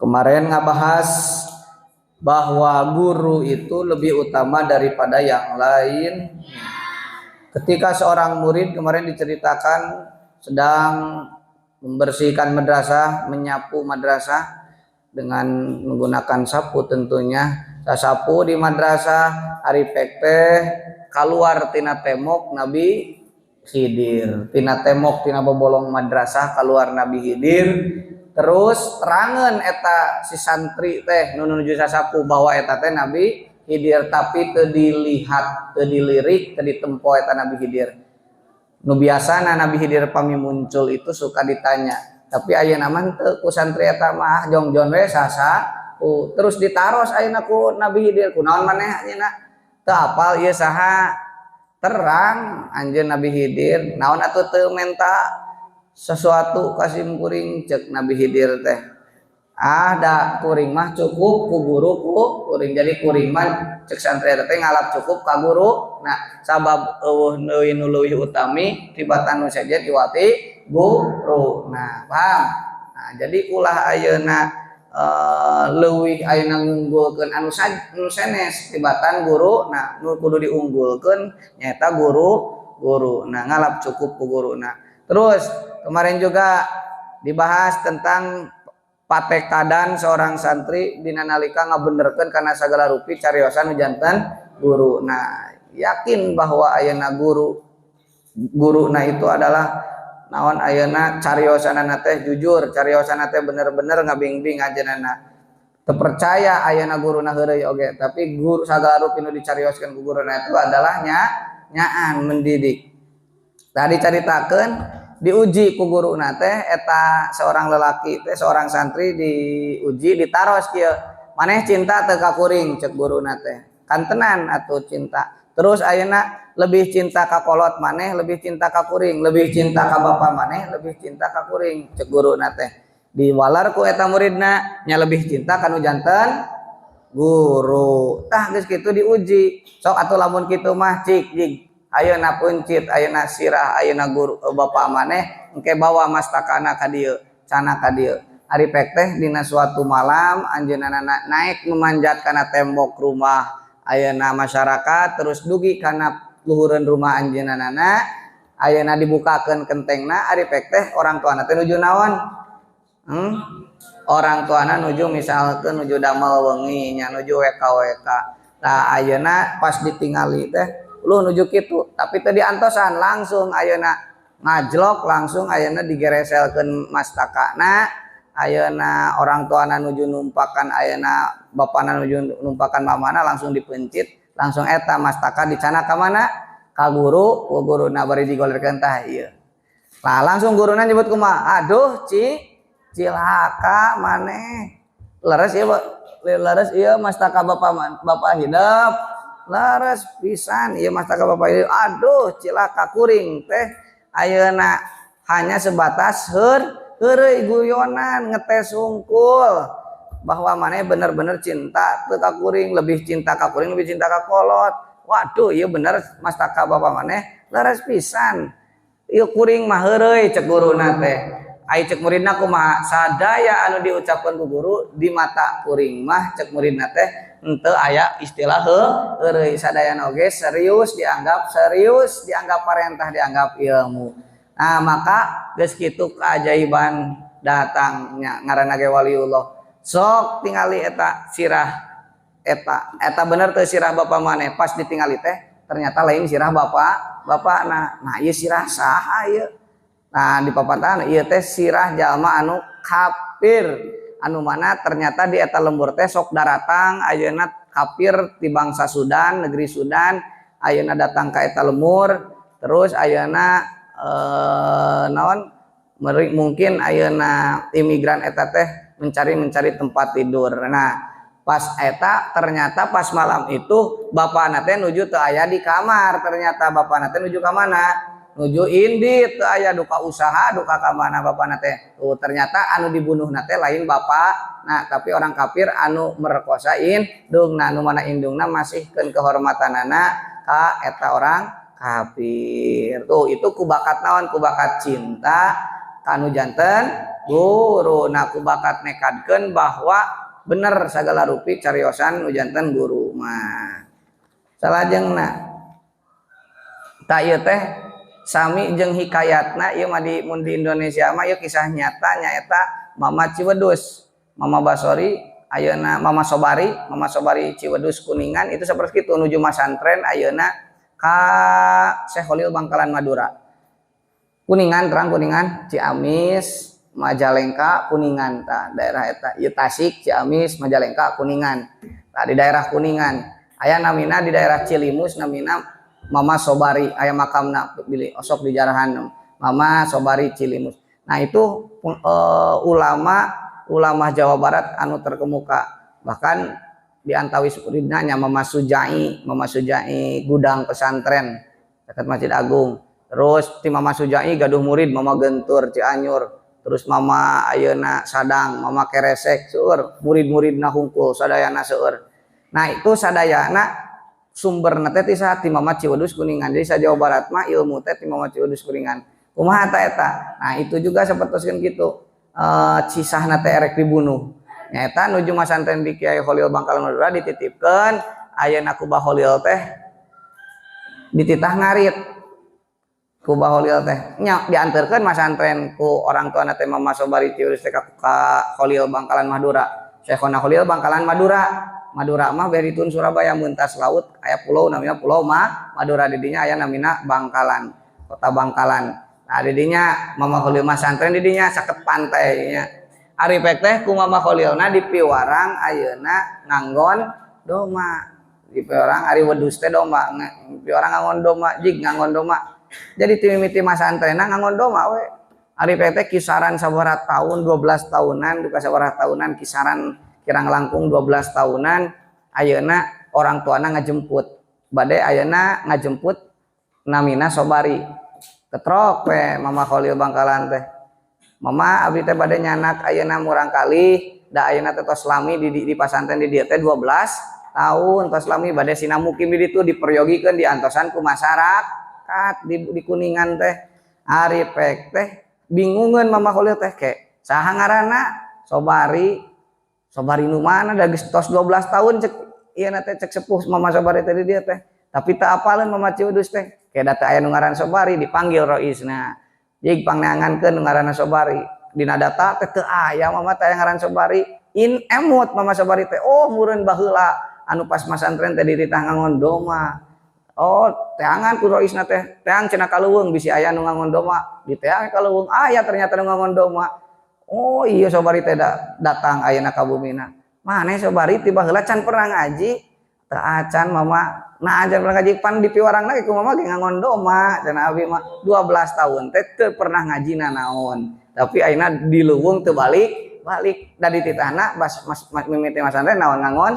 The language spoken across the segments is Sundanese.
Kemarin ngabahas bahwa guru itu lebih utama daripada yang lain. Ketika seorang murid kemarin diceritakan sedang membersihkan madrasah, menyapu madrasah dengan menggunakan sapu tentunya. Sapu di madrasah, ari pek teh keluar tina tembok Nabi Khidir. Tina tembok, tina bobolong madrasah keluar Nabi Khidir. Terus terangan eta si santri teh nu nuju sasapu bahwa eta teh Nabi Khidir, tapi teu dilihat, teu dilirik, teu ditempo eta Nabi Khidir. Nu biasana Nabi Khidir pami muncul itu suka ditanya. Tapi ayeuna mah teu ku santri eta mah jongjon we sasapu. Terus ditaros ayeuna ku Nabi Khidir, kunaon maneh ayeuna? Teu apal ieu saha? Terang anjeun Nabi Khidir, naon atuh teu menta sesuatu ka sim kuring, cek Nabi Khidir teh. Ah, da kuring mah cukup ku guru ku kuring. Jadi kuring mah, cek santri eta teh, ngalap cukup ka guru. Nah, sabab euweuh deui nu leuwih utami tibatan nu sejen iwati guru. Nah, paham? Nah, jadi ulah ayeuna leuwih ayeuna ngunggulkeun anu nu sanes tibatan guru. Nah, nu kudu diunggulkeun nyaeta guru guru. Nah, ngalap cukup ku guru. Nah, terus kemarin juga dibahas tentang patekadan seorang santri dina nalika ngabenerkeun kana sagala rupi cariosan nu janten guru. Nah, yakin bahwa ayeuna guru guru nah itu adalah naon, ayeuna cariosanana teh jujur, cariosanana teh bener-bener ngabingbing ajenana. Terpercaya ayeuna guruna heureuy oge, tapi guru sagala rupi nu dicarioskeun ku guruna itu adalah nya nyaan mendidik. Tadi caritakeun diuji ku guruna teh eta seorang lelaki teh, seorang santri diuji, ditaros kieu, "Maneh cinta teu ka kuring?" cek guruna teh. "Kan tenan atuh cinta." "Terus ayeuna lebih cinta ka kolot maneh, lebih cinta ka kuring, lebih cinta ka bapa maneh, lebih cinta ka kuring?" cek guruna teh. Diwalar ku eta muridna nya lebih cinta kanu janten guru. Tah, geus kitu diuji, "Sok atuh lamun kitu mah," cik jig, "ayeuna peuncit ayeuna sirah ayeuna guru bapak maneh, engke bawa mastakana ka dieu, candak ka dieu." Ari pek teh dina suatu malam anjeunna naik memanjat kana tembok rumah ayeuna masyarakat, terus dugi kana luhureun rumah anjeunna. Ayeuna dibukakeun kentengna, ari pek teh orang tuana teh nuju naon? Orang tuana nuju misalkeun nuju damel wengi nya, nuju WK WK. Nah, ayeuna pas ditingali teh lu nuju kitu, tapi teu diantosan, langsung ayeuna ngajlok, langsung ayeuna digereselkeun mastakana. Ayeuna orang tuana nuju numpakan, ayeuna bapana nuju numpakan mamana, langsung dipencit, langsung eta mastaka dicandak ka mana? Ka guru. Ku guruna bari digolerkeun, "Tah ieu." Lah, langsung guruna nyebut kumaha? "Aduh, ci cilaka maneh. Leres ieu, leres ieu mastaka bapak bapak hidup? Leres pisan ieu mastaka bapak hidup. Aduh, cilaka kuring teh ayeuna hanya sebatas heureuy guyonan, ngetes sungkul bahwa maneh bener-bener cinta teu ka kuring, lebih cinta ka kuring, lebih cinta ka kolot. Waduh, ieu bener mastaka bapak maneh, leres pisan ieu. Kuring mah heureuy," cek guruna teh. Ai cek muridna kumaha? "Sadaya anu diucapkeun ku guru di mata kuring mah," cek muridna teh, "henteu aya istilah heureuy. Sadayana oge serius, dianggap serius, dianggap parentah, dianggap ilmu." Nah, maka geus kitu keajaiban datangnya, ngaranna ge waliullah. "Sok tingali eta sirah eta, eta bener teu sirah bapak maneh?" Pas ditingali teh ternyata lain sirah bapak bapak. Nah, nah ieu sirah saha ieu? Nah, di papatahan ieu teh sirah jalma anu kafir, anu mana ternyata di eta lembur teh sok daratang ayeuna kafir di bangsa Sudan, negeri Sudan. Ayeuna datang ka eta lembur, terus ayeuna naon, mungkin ayeuna imigran eta teh mencari mencari tempat tidur. Nah, pas eta ternyata pas malam itu bapakna teh nuju teu aya di kamar. Ternyata bapakna teh nuju ka mana? Nuju indit, teu aya, duka usaha, duka ka mana bapakna teh. Tuh, ternyata anu dibunuh teh lain bapak nah, tapi orang kafir anu merkosa indungna, anu mana indungna masihkeun kehormatanana ka eta orang kafir. Tuh, itu ku bakat naon? Ku bakat cinta kanu janten. Guru. Nah, ku bakat nekadkeun bahwa bener sagala rupi cariosan nu janten guru mah. Salajengna tah ieu teh sami jeung hikayatna ieu mah di mun di Indonesia mah ieu kisah nyata, nyaeta Mama Ciwedus, Mama Basori ayeuna Mama Sobari, Mama Sobari Ciwedus Kuningan itu seperti itu nuju masantren ayeuna ka Syekh Khalil Bangkalan Madura. Kuningan terang Kuningan, Ciamis, Majalengka, Kuningan tah daerah eta. Ieu Tasik, Ciamis, Majalengka, Kuningan. Tah di daerah Kuningan aya namina di daerah Cilimus namina Mama Sobari, aya makamna bilih osok di jarahan Mama Sobari Cilimus. Nah, itu ulama ulama Jawa Barat anu terkemuka, bahkan di antawis muridna nya Mama Sujai, Mama Sujai gudang pesantren dekat Masjid Agung. Terus ti Mama Sujai gaduh murid Mama Gentur Cianjur, terus Mama ayeuna Sadang, Mama Keresek, seueur murid-muridna hungkul sadayana seueur. Nah, itu sadayana sumberna teh ti saha? Ti Mama Ciwedus Kuningan. Jadi sa Jawa Barat mah ilmu teh ti Mama Ciwedus Kuningan. Kumaha ta eta? Nah, itu juga sapertoskeun kitu. Cisahna teh erek dibunuh. Nyaeta nuju masantren di Kiai Khalil Bangkalan Madura dititipkeun ayeuna ku Bah Khalil teh dititah ngarit. Ku Bah Khalil teh nya dianterkeun masantren ku orang tuana teh Mama Sobari Ciwedus teh ka Khalil Bangkalan Madura. Syekhona Khalil Bangkalan Madura. Madura mah beritun Surabaya mentas laut aya pulau namanya Pulau Madura, didinya aya namina Bangkalan, kota Bangkalan. Nah, didinya Mama Khalil masantren didinya saket pantai nya. Ari pek teh ku Mama Khalilna di piwarang ayeuna nganggon doma. Di piwarang ari wedhus teh domba, piwarang ngangon doma, jig ngangon doma. Jadi ti mimiti masantrenna ngangon doma we. Ari pek teh kisaran sabaraha tahun, 12 tahunan, duka sabaraha tahunan, kisaran kirang langkung 12 tahunan ayeuna orang tuana ngajemput. Bade ayeuna ngajemput namina Sobari. Ketrok we Mama Khalil Bangkalan teh. Mama, abdi teh bade nyanak ayeuna murang kali, da ayeuna teh tos lami di pasantren di dieu teh 12 tahun tos lami, bade sina mukim di ditu, diperyogikeun diantosan ku masyarakat di Kuningan teh. Ari pek teh bingungeun Mama Khalil teh, ke saha ngaranna Sobari? Sobari nu mana da geus tos 12 tahun cek ieu na teh, cek sepuh Mama Sobari teh di dieu teh. Tapi teu apaleun Mama Ciwedus teh. Ke da teu aya nu ngaran Sobari, dipanggil roisna. Jig pangneangankeun nu ngaranna Sobari. Dina data teh teu aya, Mama, teh aya ngaran Sobari. In emut Mama Sobari teh, oh meureun baheula anu pas masantren teh dititah ngangon doma. Oh, teangan ku roisna teh. Teang cenah ka leuweung bisi aya nu ngangon doma. Diteang ka leuweung aya ternyata nu ngangon doma. Oh iya, Sobari teh datang ayeuna ka bumina. Mana Sobari, ti baheula can pernah ngaji? Teu acan, Mama. Nah, acan pernah ngaji, pan di piwarangna ge ku Mama ge ngangon doma cenah, abi mah 12 tahun teh teu pernah ngaji nanaon. Tapi ayeuna di leuweung teu balik balik da dititahna bas mas, mas mimiti masantren naon ngangon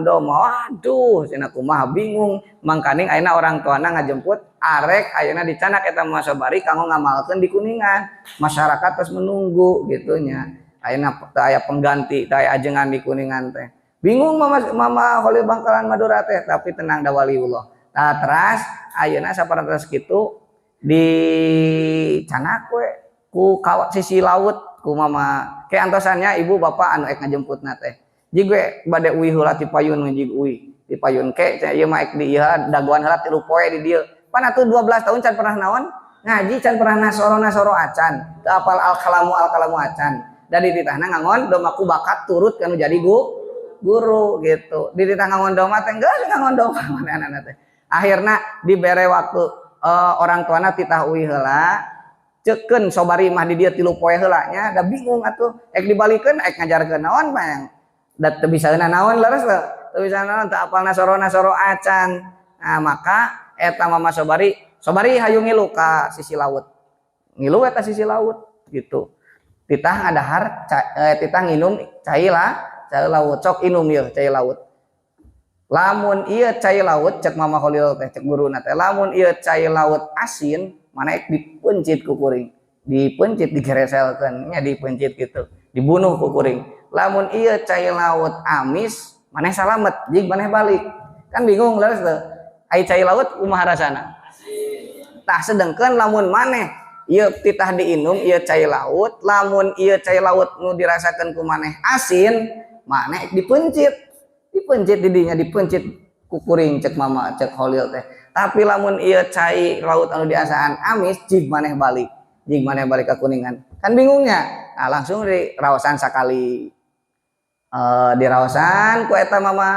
doma. Waduh cenah, kumaha, bingung. Mangkaning ayeuna orang tuana ngajemput arek ayeuna dicanak eta Mama Sobari kanggo ngamalkeun di Kuningan. Masyarakat terus menunggu gitu nya. Ayeuna teu aya pengganti, teu aya ajengan di Kuningan teh. Bingung Mama Khalil Bangkalan Madura teh, tapi tenang da waliullah. Nah, teras ayeuna saparantos kitu dicanak we ku kawat sisi laut ku Mama. Ke antosannya ibu bapak anu ek ngajemputna teh. Jig we bade uih heula ti payun, jig uih ti payun ke cenah, ieu mah ek di ieu dagoan heula 3 poe di dieu. Pan atuh 12 tahun can pernah naon ngaji, can pernah nasoro-nasoro acan, teu apal al kalamu al kalamu acan. Da dititahna ngangon doma, ku bakat turut kanu jadi guru gitu. Dititah ngangon doma teh geus ngangon doma manehna teh. Akhirna dibere waktu, orang tuana titah uih heula, cekeun Sobari mah di dieu 3 poe heula nya, da bingung atuh ek dibalikeun ek ngajarkeun naon mah yang da teu bisa naon, leres teu teu bisa naon, teu apal nasoro-nasoro acan. Nah, maka eta Mama Sobari, Sobari hayu ngilu ka sisi laut, ngilu eta sisi laut gitu, titah ngadahar titah nginum cai lah, cai laut. Sok inum ieu cai laut. Lamun ieu cai laut, cek Mama Khalil teh, cek guruna teh, lamun ieu cai laut asin mana ek dipencit ku kuring, dipencit, digereselkeun nya, dipencit gitu, dibunuh ku kuring. Lamun ieu cai laut amis, maneh salamet, jig maneh balik. Kan bingung leres teu? Ai cai laut kumaha rasana? Tah, sedengkeun lamun maneh Ieu titah diinum ieu cai laut, lamun ieu cai laut nu dirasakeun ku maneh asin, maneh dipencit. Dipencit di dinya, dipencit kukuring cek mama cek Kholil teh. Tapi lamun ieu cai laut anu diasaan amis, jig maneh balik. Jig maneh balik ke Kuningan. Kan bingungnya. Nah, langsung di rawasan sakali. Dirawasan ku eta mama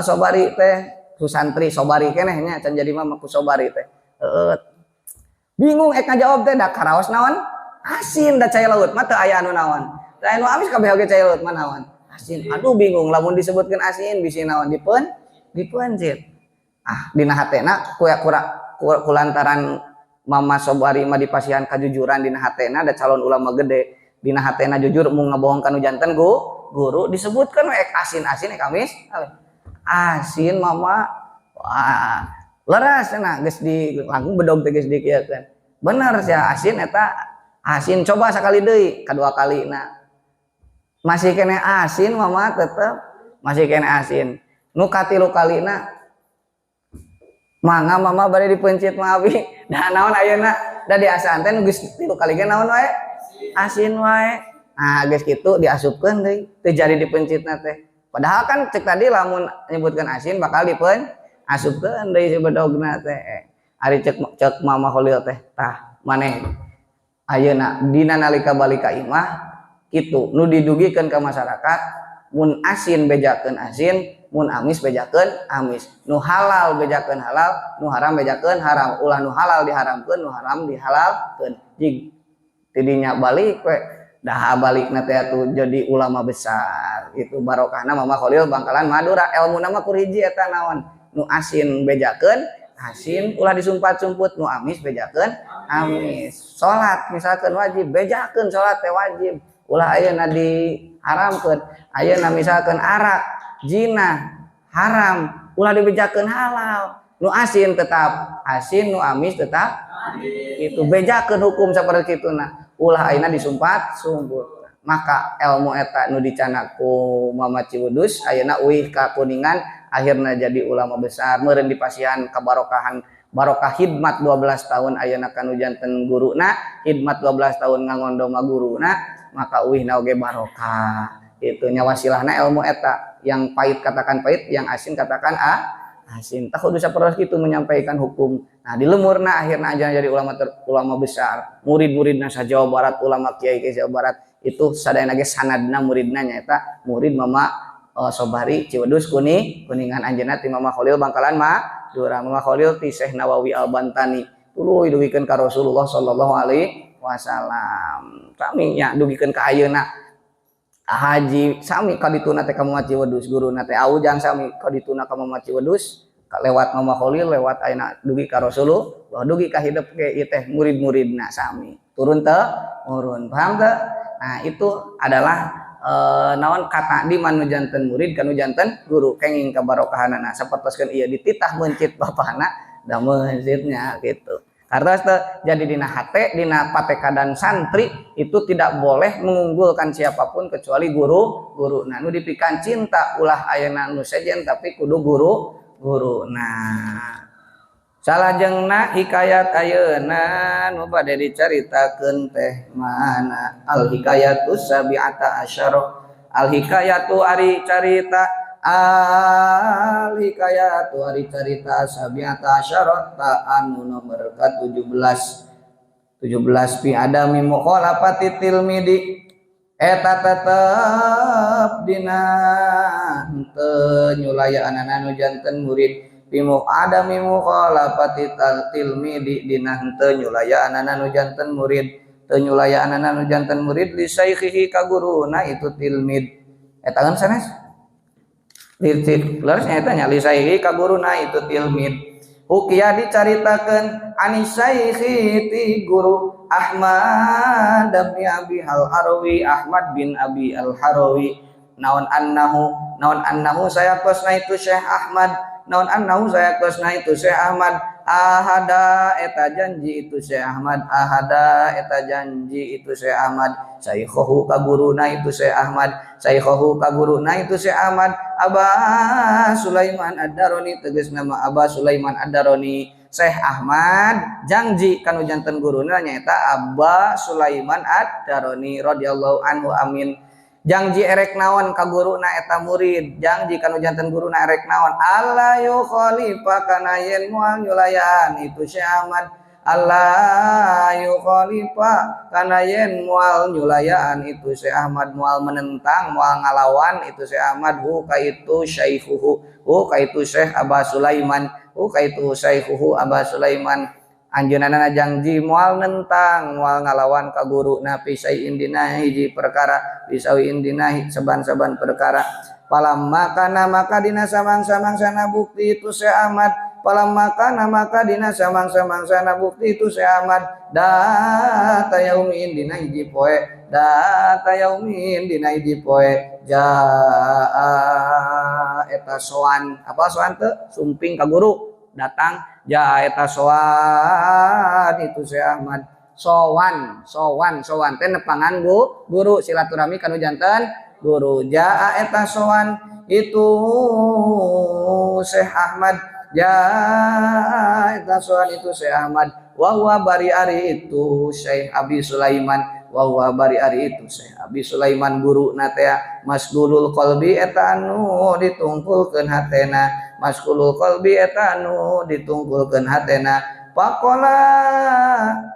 Sobari teh, ku santri Sobari keneh nya can jadi mama ku Sobari teh. Bingung ek ngajawab teh da karaos naon? Asin da cai laut mah teu aya anu naon. Teu aya nu amis kabeh oge cai laut mah naon? Asin. Aduh bingung lamun disebutkeun asin bisi naon dipencit. Ah dina hatena kulantaran mama Sobari mah dipasihan kajujuran dina hatena da calon ulama gede. Dina hatena jujur mung ngabohong kanu janten guru disebutkan we ek asin-asin ek amis. Asin mama. Wah, leres cenah geus di langkung bedog teh geus dikieukeun. Bener sia asin eta asin coba sakali deui kadua kalina. Masih kene asin mama tetep masih kene asin. Nu katilu kalina mangga mama bade dipencit mah abi. Da naon ayeuna da diasaan teh nu geus tilu kali ge naon wae? Asin wae. Nah geus kitu diasupkeun deui teu jadi dipencitna teh. Padahal kan cek tadi lamun nyebutkeun asin bakal asupkeun deui si bedogna teh. Ari cek mama Kholil teh tah maneh ayeuna dina nalika balik ka imah kitu nu didugikeun ka masyarakat mun asin bejakeun asin, mun amis bejakeun amis, nu halal bejakeun halal, nu haram bejakeun haram, ulah nu halal diharamkeun, nu haram dihalalkeun. Jig tidinya balik we dah balikna teh atuh jadi ulama besar. Itu barokahna mama Kholil Bangkalan Madura. Elmuna mah kur hiji eta naon? Nu asin bejakeun asin, ulah disumpat-sumput, nu amis bejakeun amis. Salat misalkan wajib, bejakeun salat teh wajib. Ulah ayeuna diharamkeun. Ayeuna misalkan arak, zina, haram, ulah dibejakeun halal. Nu asin tetap asin, nu amis tetap itu bejakeun hukum saperti kituna. Ulah ayeuna disumpat-sumput. Maka ilmu eta nu dicanak ku Mama Ciwedus ayeuna uih ka Kuningan akhirna jadi ulama besar meureun dipasihan kabarokahan barokah khidmat 12 tahun ayeuna kanu janten guruna khidmat 12 tahun ngangondoma guruna maka uihna oge barokah. Itu nya wasilahna ilmu eta yang pahit katakan pahit, yang asin katakan asin. Tah kudu sapertos kitu menyampaikan hukum. Nah di lemurna akhirna aja jadi ulama besar. Murid-muridna sa Jawa Barat, ulama kiai ke Jawa Barat itu sadayana ge sanadna muridna nyaeta murid Mama Sobari Ciwedus Kuningan anjeunna ti Mama Kholil Bangkalan Madura. Mama Kholil ti Syekh Nawawi Al-Bantani tuluy dugikeun ka Rasulullah sallallahu alaihi wasallam. Sami nya dugikeun ka ayeuna haji sami kadituna teh ka Mama Ciwedus guruna teh Aujang sami kadituna ka Mama Ciwedus lewat Mama Kholil lewat ayeuna dugi ka Rasulullah dugi ka hidup ge ieu teh murid-muridna sami turun teu turun paham teu? Nah itu adalah naon kata di manu janten murid kanu janten guru kenging kabarokahanana sapertoskeun ieu dititah meuncit bapana da meuncitnya gitu. Karena jadi dina hate dina patekadan santri itu tidak boleh mengunggulkan siapapun kecuali guru guru. Nah nu dipikan cinta ulah ayeuna nu sejen tapi kudu guru guru. Nah salajengna hikayat ayeuna nu bade dicaritakeun teh mana al hikayatu sabi'ata asyara al hikayatu ari carita al hikayatu ari carita sabi'ata asyara ta anu nomor ka-17 17 fi adami mukhalafati tilmidi eta tetep dina henteu nyulayaanana nu janten murid bimu adami mukhalafati tilmidi dina henteu nyulayaanana nu janten murid teu nyulayaanana nu janten murid li syaikhihi ka guruna itu tilmid eta kan sanes leres nya eta nya li syaikhihi ka guruna itu tilmid hukiya dicaritakeun ani syaikhi ti guru Ahmad bin Abi Al-Harawi Ahmad bin Abi Al-Harawi naon annahu sayatosna itu Syekh Ahmad naon annahu sayatosna itu Syekh Ahmad ahada eta janji itu Syekh Ahmad ahada eta janji itu Syekh Ahmad syaikhahu ka guruna itu Syekh Ahmad syaikhahu ka guruna itu Syekh Ahmad Aba Sulaiman Ad-Darani tegas nama Aba Sulaiman Ad-Darani Syekh Ahmad jangji kanu janten guruna nyaeta Abba Sulaiman Ad-Darani radhiyallahu anhu amin. Jangji erek naon ka guruna eta murid, jangji kanu janten guruna erek naon, alla yukhalifa kana yen moal nyulayaan itu Syekh Ahmad, alla yukhalifa kana yen moal nyulayaan itu Syekh Ahmad, moal menentang moal ngalawan itu Syekh Ahmad hu ka itu syaikhuhu, hu ka itu Syekh Abba Sulaiman, hu ka itu syaikhuhu Abba Sulaiman. Anjeunna jangji moal nentang moal ngalawan ka guruna fi syai'in dina hiji perkara, fi syai'in dina saban-saban perkara. Palamma kana maka dina samang-samangsana bukti itu Syekh Ahmad, palamma kana maka dina samang-samangsana bukti itu Syekh Ahmad, data yaumin dina hiji poe, data yaumin dina hiji poe, jaa eta soan, apa soan teu sumping ka guru datang, jaa eta soan itu Syekh Ahmad, sowan sowan sowan teh nepangan guru silaturahmi kanu janten guru, jaa eta sowan itu Syekh Ahmad, jaa eta sowan itu Syekh Ahmad, wa huwa bari ari itu Syekh Abi Sulaiman, wa huwa bari ari itu Syekh Abi Sulaiman guru na teh masgulul qalbi eta anu ditungkulkeun hatena, masgulul qalbi eta anu ditungkulkeun hatena. Pakola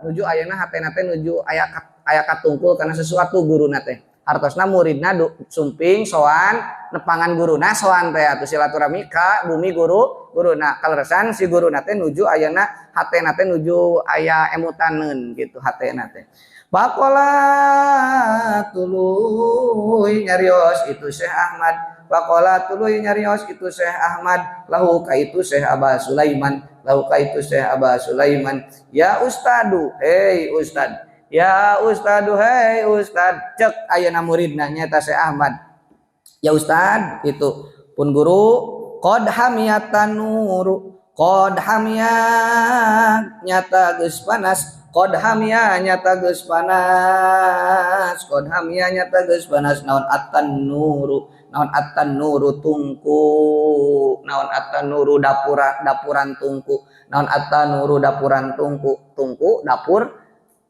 nuju ayeuna hatena teh nuju aya katungkul kana sesuatu guruna teh, hartosna muridna sumping soan nepangan guruna soan teh atuh silaturahmi ka bumi guru guruna, kaleresan si guruna teh nuju ayeuna hatena teh nuju aya emutaneun gitu hatena teh. Pakola tuluy nyarios itu Syekh Ahmad, pakola tuluy nyarios itu Syekh Ahmad lahu ka itu Syekh Abba Sulaiman, lahu ka itu Syekh Abba Sulaiman, ya ustadu hei ustad, ya ustadu hei ustad, cek ayeuna muridna nyaeta Syekh Ahmad, ya ustad itu pun guru, qad hamiyatan nuru, qad hamiyat nyata geus panas, qad hamiya nyata geus panas, qad hamiya nyata geus panas naon atan nuru, naon atan nuru tungku, naon atan nuru dapura dapuran tungku, naon atan nuru dapuran tungku, tungku dapur.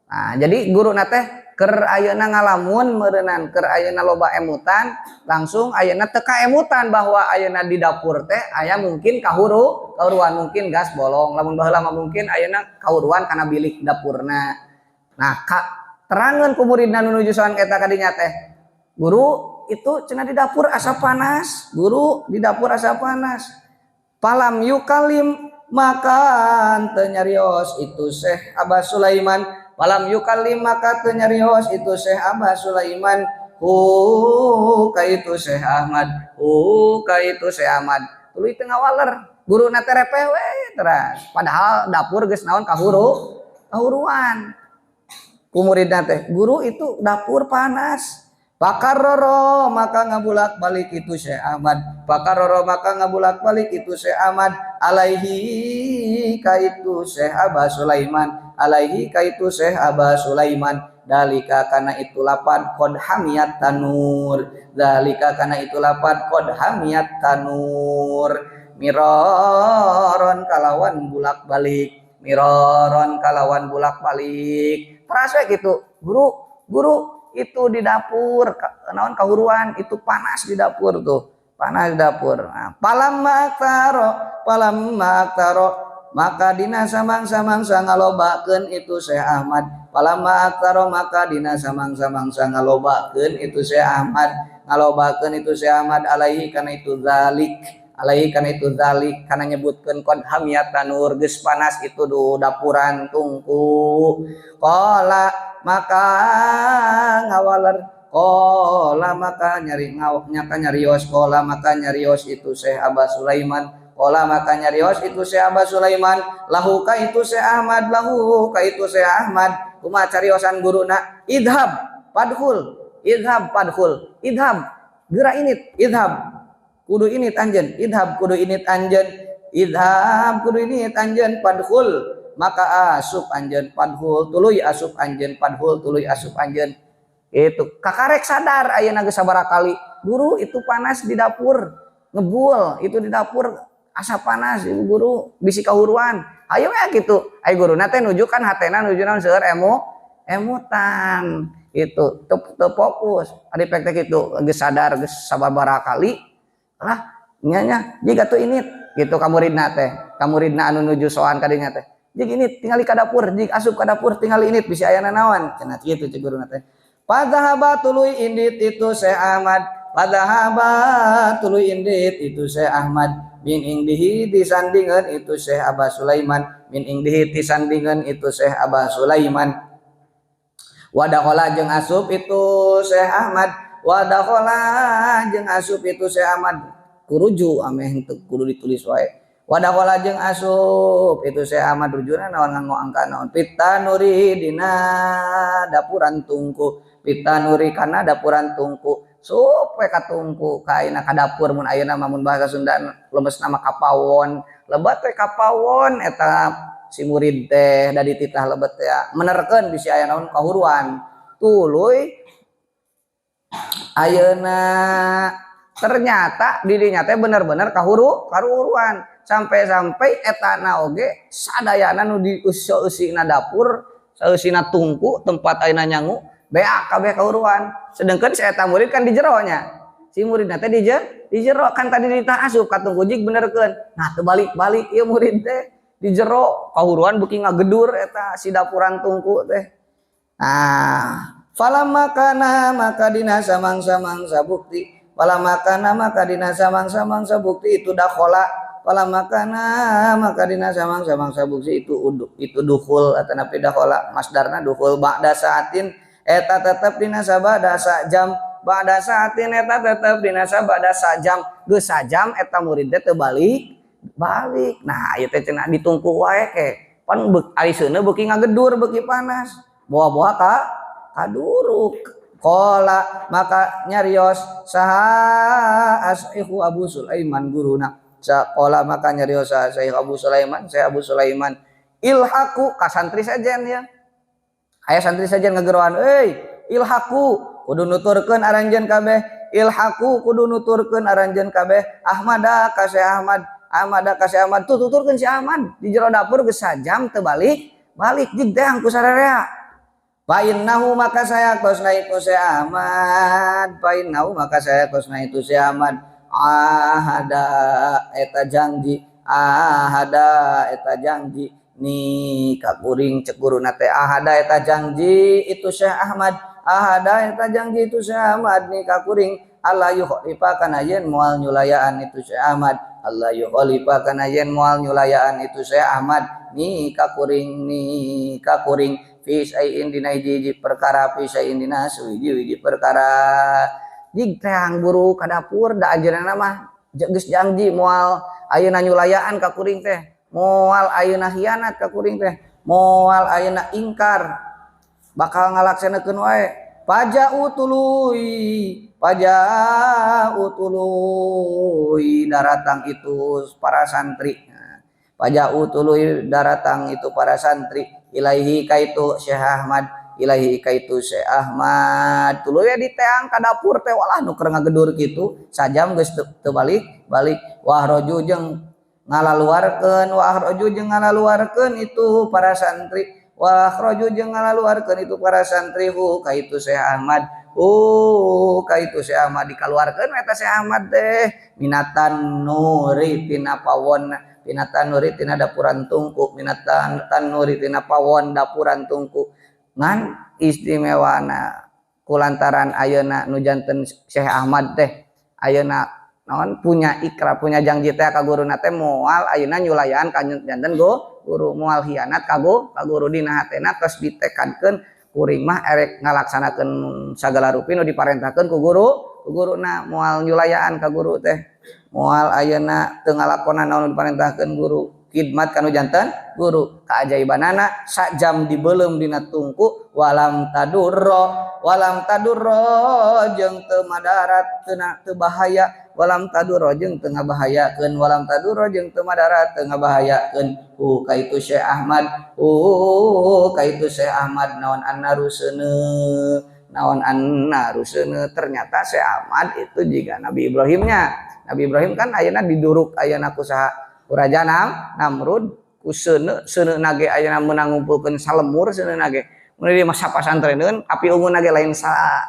Nah, jadi guru teh keur ayeuna ngalamun meureunnan, keur ayeuna loba emutan, langsung ayeuna teu kaemutan bahwa ayeuna di dapur teh aya mungkin kahuruan mungkin gas bolong, lamun baheula mah mungkin ayeuna kahuruan kana bilik dapurna. Nah, ka terangeun ku muridna nu nuju soan eta ka dinya teh, guru itu cenah di dapur asa panas, guru di dapur asa panas. Palam yukalim maka teu nyarios itu Syekh Abba Sulaiman, palam yukalim maka teu nyarios itu Syekh Abba Sulaiman hu ka itu Syekh Ahmad, hu ka itu Syekh Ahmad, tuluy teu ngawaler guruna teh repeh we teras, padahal dapur geus naon kahuruan ku muridna teh, guru itu dapur panas. Pakaroro maka ngabulak balik itu Syekh Ahmad, pakaroro maka ngabulak balik itu Syekh Ahmad alaihi ka itu Syekh Abba Sulaiman, alaihi ka itu Syekh Abba Sulaiman, dalika kana itu lapad qad hamiyat tanur, dalika kana itu lapad qad hamiyat tanur, miroron kalawan bulak balik, miroron kalawan bulak balik, terasa gitu guru, guru itu di dapur naon kahuruan itu panas di dapur tuh, panas di dapur. Nah, palamma aktaro, palamma aktaro maka dina samang-samangsa ngalobakeun itu Syekh Ahmad, palamma aktaro maka dina samang-samangsa ngalobakeun itu Syekh Ahmad, ngalobakeun itu Syekh Ahmad alaihi kana itu zalik, alaihi kana itu zalik, kana nyebutkeun qad hamiyat tanur geus panas itu du dapuran tungku. Qala maka ngawaler, qala maka nyari nyaka nyarios, qala maka nyarios itu Syekh Abba Sulaiman, qala maka nyarios itu Syekh Abba Sulaiman lahu ka itu Syekh Ahmad, lahu ka itu Syekh Ahmad, kumaha cariosan guruna, idhab padhul, idhab padhul, idhab geura init, idhab kudu init anjeun, idhab kudu init anjeun, idhab kudu init anjeun, padhul maka asup anjeun, padhul tuluy asup anjeun, padhul tuluy asup anjeun. Itu kakarek sadar ayeuna geus sabaraha kali guru itu panas di dapur, ngebul itu di dapur asa panas ibu guru bisi kahuruan. Ayo we kitu. Ai guruna teh nuju kan hatena nuju naon seueur emutan gitu. Teu fokus. Ari pek teh kitu geus sadar geus sababaraha kali lah nya nya jiga tuh ini gitu ka muridna teh. Ka muridna anu nuju soan ka dinya teh. Jig ini tingali ka dapur, jig asup ka dapur tingali ini bisi aya nanaon. Cenah kitu cek guruna teh. Fadzahaba tuluy indit itu Syekh Ahmad. Fadzahaba tuluy indit itu Syekh Ahmad. Min indihi disandingan itu Syekh Abah Sulaiman. Min indihi disandingan itu Syekh Abah Sulaiman. Wadakhola jeung asup itu Syekh Ahmad. Wadakhola jeung asup itu Syekh Ahmad. Kuruju ameh henteu kudu ditulis wae. Wadakhola jeung asup itu Syekh Ahmad rujuna naon nganggo angka naon pitanuri dina dapuran tungku. Pitanuri kana dapuran tungku. Sup we ka tungku ka ayeuna ka dapur mun ayeuna mah mun bahasa Sunda lemesna mah kapawon. Lebat we kapawon eta si murid teh da dititah lebet teh menerkeun bisi aya naon kahuruan. Tuluy ayeuna ternyata dirinya teh bener-bener kahuruan sampai-sampai etana oge sadayana nu di eusina dapur saeusina tungku tempat ayeuna nyangu beak kabeh kahuruan. Sedangkan si eta murid kan di jero nya, si murid teh di jero kan tadi ditah asup ka tungku jig benerkeun. Nah teu balik-balik ieu murid teh di jero kahuruan beuki ngagedur eta si dapuran tungku teh. Nah falamma kana maka dina samangsa-mangsa bukti, falamma kana maka dina samangsa-mangsa bukti itu dakhala, falamma kana maka dina samangsa-mangsa bukti itu itu dukhul atau napi dakhala masdarna dukhul ba'da saatin eta tetep dina sabada sajam, ba'da saatin eta tetep dina sabada sajam, geus sajam eta murid teh teu balik balik. Nah ieu teh cenah ditungku wae ke pan ari seuneu beuki ngagedur beuki panas boa-boa ka kaduruk. Qala maka nyarios saha asyihu Abu Sulaiman guruna. Qala maka nyarios saha Syekh Abu Sulaiman, Syekh Abu Sulaiman ilhaku ka santri sejen ya. Aya santri sejen ngageroan euy ilhaku kudu nuturkeun aranjeun kabeh, ilhaku kudu nuturkeun aranjeun kabeh Ahmada ka Syekh Ahmad, Ahmada ka Syekh Ahmad tuh tuturkeun si Ahmad di jero dapur geus sajam teu balik balik jig teh ku sararea. Fa innahu maka saya kosna itu Syekh Ahmad, fa innahu maka saya kosna itu Syekh Ahmad ahada eta janji, ahada eta janji ni ka kuring cek guruna teh ahada eta janji itu Syekh Ahmad, ahada eta janji itu Syekh Ahmad ni ka kuring alla yukhalifa kana yen moal nyulayaan itu Syekh Ahmad, alla yukhalifa kana yen moal nyulayaan itu Syekh Ahmad ni ka kuring, ni ka kuring fi syai'in dina hiji-hiji perkara, fi syai'in dina suhiji-hiji perkara. Jig teang buru ka dapur da anjeunna mah geus janji moal ayeuna nyulayaan ka kuring teh, moal ayeuna hianat ka kuring teh, moal ayeuna ingkar, bakal ngalaksanakeun wae. Paja'u tuluy, paja'u tuluy daratang itu para santri. Paja'u tuluy daratang itu para santri ilaihi kaitu Syekh Ahmad, ilaihi kaitu Syekh Ahmad. Tuluy we diteang ka dapur teh walah nu keur ngagedur kitu sajam geus teu balik balik. Wahroju jeung ngalaluarkeun, wahroju jeung ngalaluarkeun itu para santri, wahroju jeung ngalaluarkeun itu para santri hu kaitu Syekh Ahmad, hu kaitu Syekh Ahmad dikaluarkeun eta Syekh Ahmad teh minatan nuri tina pawon, minatan nuri tina dapuran tungku, minatan tanuri tina pawon dapuran tungku. Ngan istimewana kulantaran ayeuna nu janten Syekh Ahmad teh ayeuna naon punya ikrar, punya janji teh ka guruna teh moal ayeuna nyulayaan ka janten guru, moal hianat ka guru dina hatena tos ditekadkeun kuring mah erek ngalaksanakeun sagala rupi nu diparentahkeun ku guru, ku guruna moal nyulayaan ka guru teh, moal ayeuna teu ngalakonan naon nu diparentahkeun guru, khidmat kanu janten guru. Kaajaibanana sajam dibeuleum dina tungku walam tadurro, walam tadurro jeung teu madarat teu bahaya, walam tadurro jeung teu ngabahayakeun, walam tadurro jeung teu madarat teu ngabahayakeun hu kaitu Syekh Ahmad, hu kaitu Syekh Ahmad naon annaru seuneu, naon annaru seuneu. Ternyata Syekh Ahmad itu jika Nabi Ibrahimnya, Nabi Ibrahim kan ayeuna diduruk ayeuna ku saha? Ku Raja Namrud, Ku seuneu seuneu nage ayeuna meunang ngumpulkeun salemur seuneu nage. Mun di masa pasantreneun api unggun nage lain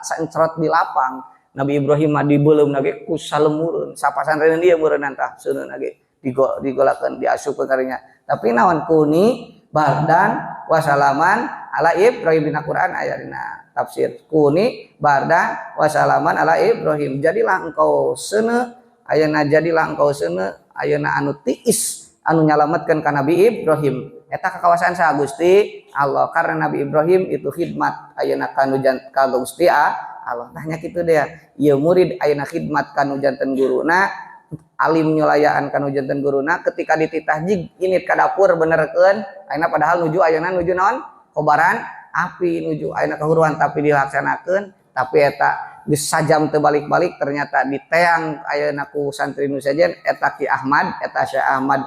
saencrot di lapang. Nabi Ibrahim mah dibeuleum nage ku salemureun. Sapasantreneun ieu meureunnan tah seuneu nage digolakeun diasupkeun karinya. Tapi naon kuni bardan wasalaman ala Ibrahim dina Quran aya dina tafsir. Kuni bardan wasalaman ala Ibrahim. Jadilah engkau seuneu ayeuna jadilah engkau seuneu ayeuna anu tiis anu nyalametkeun ka Nabi Ibrahim. Eta kakawasaan saha Gusti Allah karena Nabi Ibrahim itu khidmat ayeuna kanu ka Gusti Allah. Tah nya kitu deh. Ieu murid ayeuna khidmat kanu janten guruna, alim nyulayaan kanu janten guruna ketika dititah jig init ka dapur benerkeun ayeuna padahal nuju ayeuna nuju naon kobaran api nuju ayeuna kahuruan tapi dilaksanakeun tapi eta geus sajam teu balik-balik ternyata diteang ayeuna ku santri nu sejen eta Ki Ahmad eta Syekh Ahmad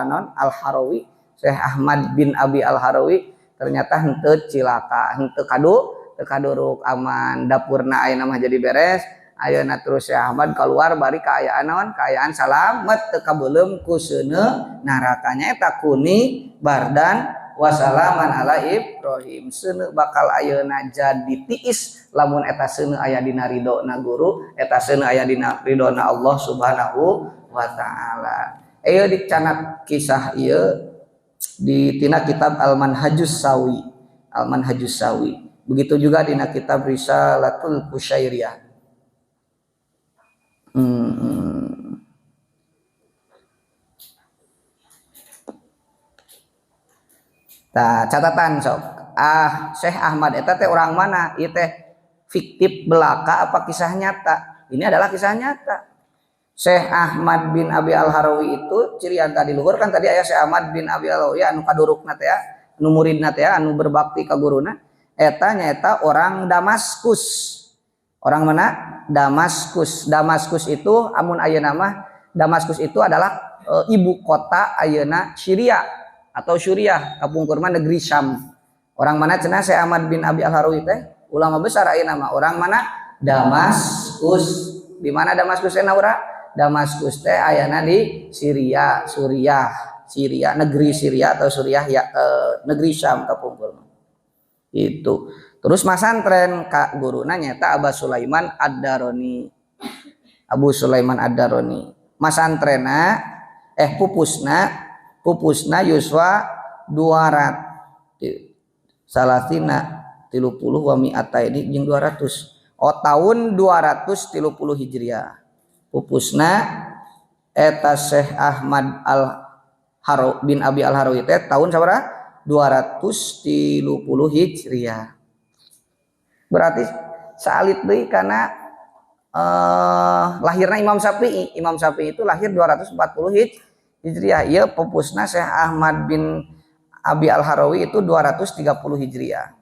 non Al-Harawi Syekh Ahmad bin Abi Al-Harawi ternyata henteu cilaka henteu kadu teu kaduruk aman dapurna ayeuna mah jadi beres ayeuna terus Syekh Ahmad keluar bari kaayaan naon kaayaan salamet teu kabeuleum ku seuneu narakanya eta kuni bardan wasalaman ala Ibrahim seuneu bakal ayeuna jadi tiis lamun eta seuneu aya dina ridona guru eta seuneu aya dina ridona Allah Subhanahu wa taala. Ieu dicanat kisah ieu di tina kitab Al-Manhajus Sawi. Al-Manhajus Sawi. Begitu juga dina kitab Risalatul Qusyairiyah. Nah, catatan sok. Syekh Ahmad eta teh orang mana? Ieu teh fiktif belaka apa kisah nyata? Ini adalah kisah nyata. Syekh Ahmad bin Abi Al-Harawi itu cirian tadi luhur kan tadi aya Syekh Ahmad bin Abi Al-Harawi anu kadurukna teh ya, anu muridna teh ya, anu berbakti ka guruna eta nyaeta orang Damaskus. Orang mana? Damaskus. Damaskus itu amun ayeuna mah Damaskus itu adalah ibu kota ayeuna Syria atau Suriah, kapungkur mah negeri Syam. Orang mana cenah Syekh Ahmad bin Abi Al-Harawi teh? Ulama besar ayeuna mah. Orang mana? Damaskus. Di mana Damaskus teh naura? Damaskus teh ayana di Syria, Suriah, Syria, negeri Syria atau Suriah ya, negeri Syam kapungkur mah. Itu. Terus masantren ka guruna nyaeta Abu Sulaiman Ad-Darani. Abu Sulaiman Ad-Darani. Masantrenna pupusna yuswa 200 salasina 30 wa mi'ataini jeung 200. Oh tahun 230 Hijriah. Pupusna eta Syekh Ahmad Al Haro bin Abi Al Harawi teh tahun sabaraha? 230 Hijriah. Berarti saalit deui kana lahirna Imam Syafi'i. Imam Syafi'i itu lahir 240 Hijriah. Ieu pupusna Syekh Ahmad bin Abi Al Harawi itu 230 Hijriah.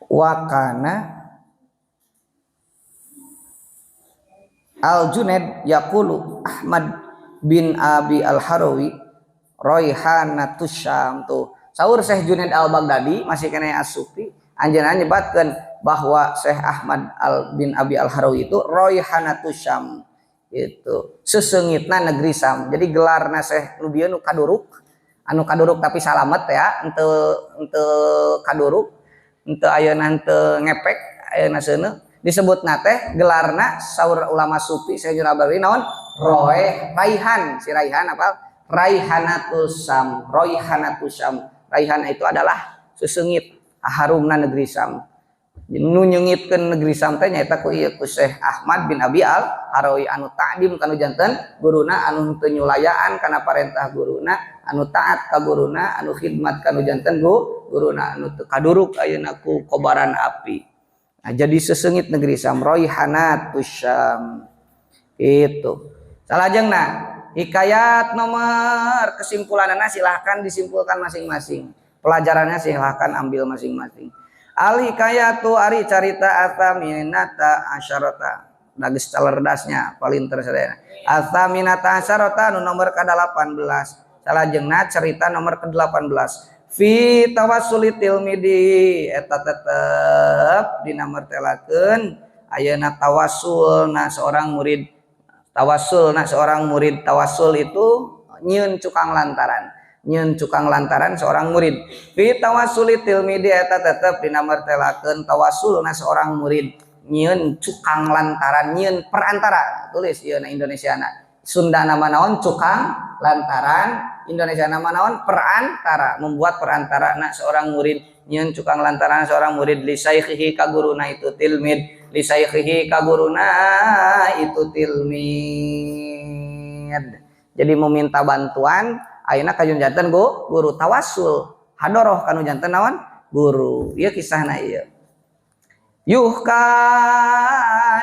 Wakana Al Junaid yaqulu Ahmad bin Abi Al Harawi Raihanatus Syam tuh. Saur Syekh Junaid Al Baghdadi masih kena As-Sufi anjeunna nyebatkeun bahwa Syekh Ahmad Al bin Abi Al Harawi itu Raihanatus Syam itu sesengitna negeri Syam. Jadi gelarna Syekh nu bieu nu kaduruk, anu kaduruk tapi salamet ya, henteu kaduruk, henteu ayeuna henteu ngepek ayeuna seuneu disebutna teh gelarna saur ulama sufi Syekh Junaid Al Baghdadi naon? Roeh Raihan, si Raihan apa? Raihanatus Syam, Raihanatus Syam. Raihan itu adalah sesengit harumna negeri Syam. Nu nyengitkeun negeri Syam teh nyaeta ku ieu ku Syekh Ahmad bin Abi Al Harawi anu ta'dim kanu janten guruna anu teu nyulayaan kana parentah guruna, anu taat ka guruna, anu khidmat kanu janten guruna, anu teu kaduruk ayeuna ku kobaran api. Nah, jadi sesengit negeri Syam, Raihanatus Syam. Itu. Salajengna hikayat nomor kesimpulanana silahkan disimpulkan masing-masing. Pelajarannya silahkan ambil masing-masing. Al hikayatu ari carita athaminata asyarata. Dages calerdasnya paling tersadayana. Athaminata asyarata nu nomor ke-18. Salajengna cerita nomor ke-18. Fi tawassuli tilmidi eta tetep dinamartelakeun ayeuna tawassul na seorang murid. Tawassul na seorang murid, tawassul itu Nyieun cukang lantaran. Nyieun cukang lantaran seorang murid. Fi tawassuli tilmidi eta tetep dina mertelakeun tawassulna seorang murid. Nyieun cukang lantaran, nyieun perantara. Tulis ieu na Indonesiana. Sunda nama naon cukang lantaran, Indonesia nama naon perantara, membuat perantara na seorang murid. Nyieun cukang lantaran seorang murid li syaikhihi ka guruna itu tilmid, li syaikhihi ka guruna itu tilmid. Jadi meminta bantuan ayeuna ka janten guru tawassul hadoroh kanu janten naon guru. Ieu kisahna ieu. Yuhka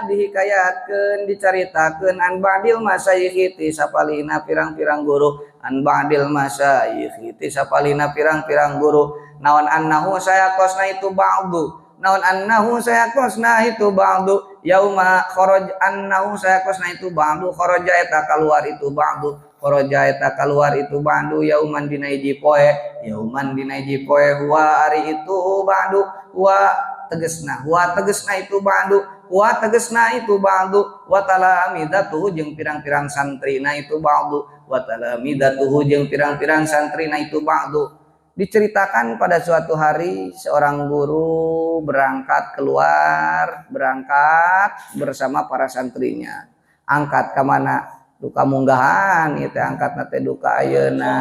dihikayatkeun dicaritakeun an ba'dil masyayikhi ti sapalina pirang-pirang guru, an ba'dil masyayikhi ti sapalina pirang-pirang guru. Naon annahu sayakosna itu ba'du, naon annahu sayakosna itu ba'du yauma kharaj, annahu sayakosna itu ba'du kharaja eta kaluar itu ba'du, kharaja eta kaluar itu ba'du yauman dina hiji poe, yauman dina hiji poe huwa ari itu ba'du, huwa tegesna, huwa tegesna itu ba'du, huwa tegesna itu ba'du wa talamidatuhu jeung pirang-pirang santrina itu ba'du, wa talamidatuhu jeung pirang-pirang santrina itu ba'du. Diceritakan pada suatu hari seorang guru berangkat keluar, berangkat bersama para santrinya. Angkat ka mana? Duka munggahan ieu teh angkatna teh duka ayeuna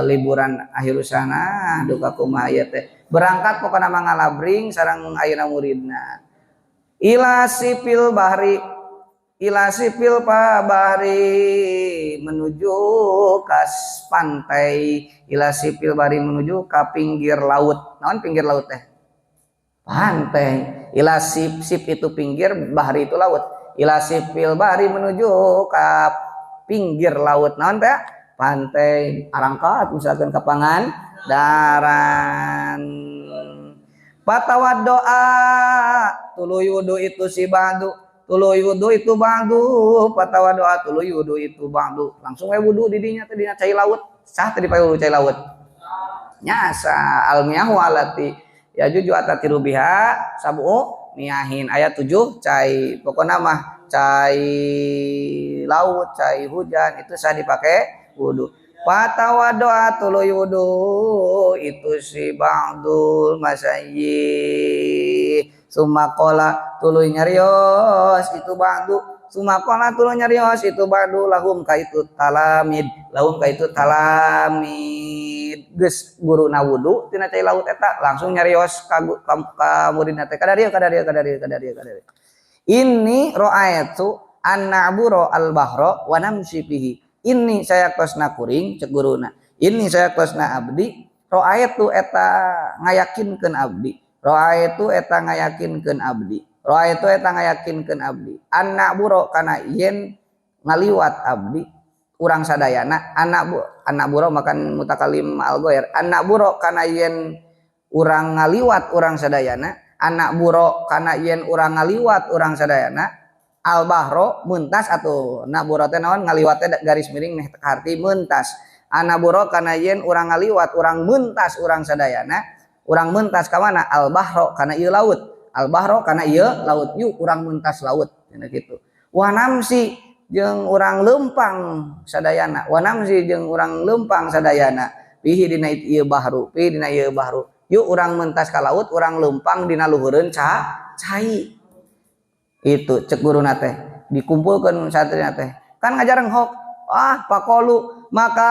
liburan akhir sana, duka kumaha ieu teh. Berangkat pokona mah ngalabring sareng ayeuna muridna. Ila sipil bahri, ila sipil pa bahri menuju ka pantai, ila sipil bahri menuju ka pinggir laut. Naon pinggir laut teh? Pantai. Ila sip, sip itu pinggir, bahri itu laut. Ila sipil bahri menuju ka pinggir laut. Naon teh? Pantai. Arangkat misalkan ka Pangandaran. Patawaddoa tuluy wudu itu si ba'du, tuluy wudu itu ba'du, patawaddoa tuluy wudu itu ba'du. Langsung we wudu di dinya teh dina cai laut. Sah teh dipake wudu cai laut? Nya sah. Al miyahu alati ya juju atatiru biha sab'u miyahin ayat 7 cai, pokona mah cai laut, cai hujan itu sah dipake wudu. Patawaddoa tuluy wudu itu si ba'dul masyayikh. Summa qala tuluy nyarios itu ba'du, summa qala tuluy nyarios itu ba'du lahum ka itu talamid, lahum ka itu talamid. Geus guruna wudu tina cai laut eta langsung nyarios ka muridna teh kadarieu kadarieu kadarieu kadarieu kadarieu. Inni ra'aitu an na'bura al-bahra wa namshi fihi. Ini saya kosna kuring cek guruna. Ini saya kosna abdi ra'aitu eta ngayakinkeun abdi. Ra'aitu eta ngayakinkeun abdi. Ra'aitu eta ngayakinkeun abdi. An na'bura kana yen ngaliwat abdi urang sadayana, anak bu, anak buro makan mutakalim al-ghair. Anak buro kana yen urang ngaliwat urang sadayana, anak buro kana yen urang ngaliwat urang sadayana al-bahro mentas atuh. Nak buro teh naon ngaliwat teh garis miring meh arti mentas. Anak buro kana yen urang ngaliwat urang mentas urang sadayana, urang mentas ka mana? Al-bahro kana ieu laut. Al-bahro kana ieu laut. Yuk urang mentas laut cenah kitu. Wanamsi jeung urang leumpang sadayana, wanamsi jeung urang leumpang sadayana pihi dina ieu bahru, pihi dina ieu bahru. Yuk urang mentas ka laut, urang leumpang dina luhureun cai. Itu cek guruna teh dikumpulkeun santrina teh kan ngajar hok ah pakolu maka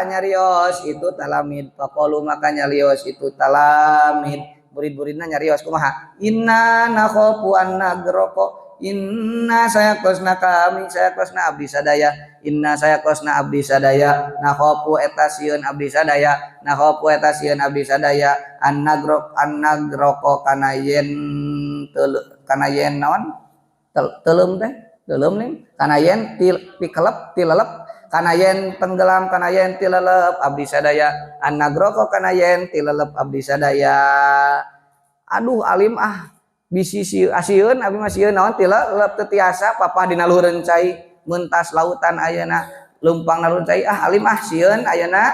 nyarios itu talamid, pakolu maka nyarios itu talamid. Murid-muridna nyarios kumaha? Inna nakhafu an nagroko, inna sayakosna kami sayakosna abdi sadaya, inna sayakosna abdi sadaya nakhafu eta sieun abdi sadaya, nakhafu eta sieun abdi sadaya an nagrok, an nagroko kana yen kana yen naon teuleum teh teuleum nih kana yen tikelep tilelep kana yen tenggelam kana yen tilelep abdi sadaya, an nagroko kana yen tilelep abdi sadaya. Aduh alim ah bisi asieun abdi mah sieun naon tilelep teu tiasa papa dina luhureun cai mentas lautan ayeuna leumpang na luhureun cai ah alim ah sieun ayeuna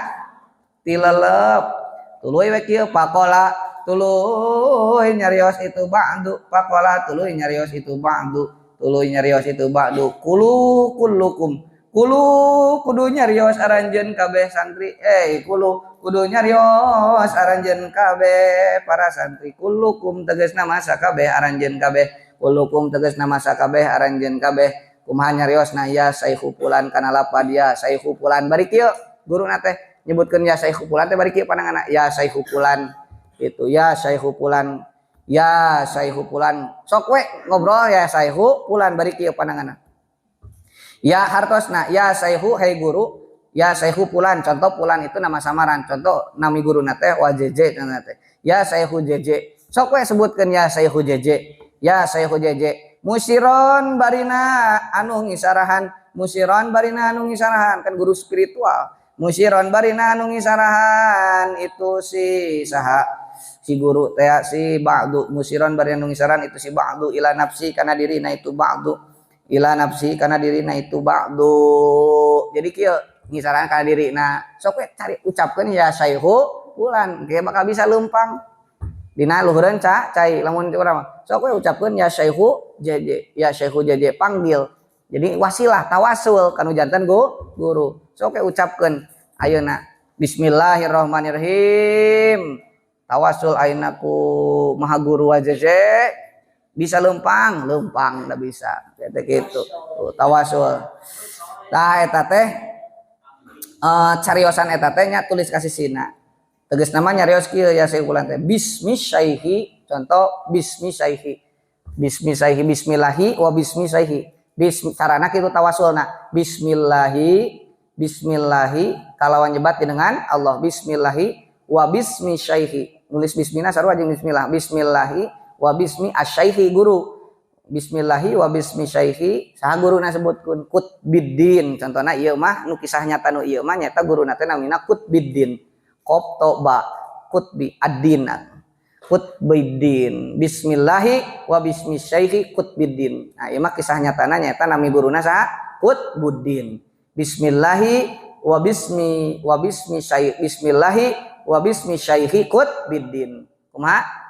tilelep. Tuluy we kieu pakola tuluy nyarios itu ba'du, pakola tuluy nyarios itu ba'du, tuluy nyarios itu ba'du kulu kullukum, Kulu kudu nyarios aranjeun kabeh santri kulu kudu nyarios aranjeun kabeh para santri kulukum tegasna masa kabeh aranjeun kabeh kulukum tegasna masa kabeh aranjeun kabeh kumaha nyariosna ya saikhu fulan kana lapad ya saikhu fulan bari kieu guruna teh nyebutkeun ya saikhu fulan teh bari kieu pananganna ya saikhu fulan itu ya saikhu fulan ya saikhu fulan sok we ngobrol ya saikhu fulan bari kieu pananganna ya hartosna ya saikhu hai guru ya saikhu fulan contoh fulan itu nama samaran contoh nami guruna teh wa JJ teh ya saikhu JJ sok we sebutkeun ya saikhu JJ ya saikhu JJ musiron barina anu ngisarahan musiron barina anu ngisarahan kan guru spiritual musiron barina anu ngisarahan itu si saha si guru teh si ba'du musiron barina anu ngisarahan itu si ba'du ila nafsi kana dirina itu ba'du ila nafsi kana dirina itu ba'du jadi kieu ngisarahan kana dirina sok we cari ucapkeun ya saikhu fulan ge bakal bisa leumpang dina luhureun cai lamun urang mah sok we ucapkeun ya saikhu JJ ya saikhu JJ panggil jadi wasilah tawasul kanu janten guru sok we ucapkeun ayeuna bismillahirrahmanirrahim tawasul ayeuna ku maha guru wa JJ bisa lempang lempang da bisa teh kitu tawasul tah eta teh cariosan eta teh nya tulis ka sisina tegas nama nyarios kieu ya saikhu fulan teh bismi syaihi contoh bismi syaihi bismi syaihi bismillahi wa bismi syaihi bismi carana kitu tawasulna bismillahi bismillahi kalawan nyebat dengan Allah bismillahi wa bismi syaihi nulis bismina sarua jeung bismillah bismillahi wa bismi asyaihi guru bismillahi wa bismi syaihi saha guruna sebutkeun Qutbiddin contohna ieu mah nu kisah nyata nu ieu mah nyaeta guruna teh namina Qutbiddin qop to ba qutbi addin Qutbiddin bismillahi wa bismi syaihi Qutbiddin nah ieu mah kisah nyatana nyaeta nami guruna saha Qutbuddin bismillahi wa bismi syaihi bismillahi wa bismi syaihi Qutbiddin kumaha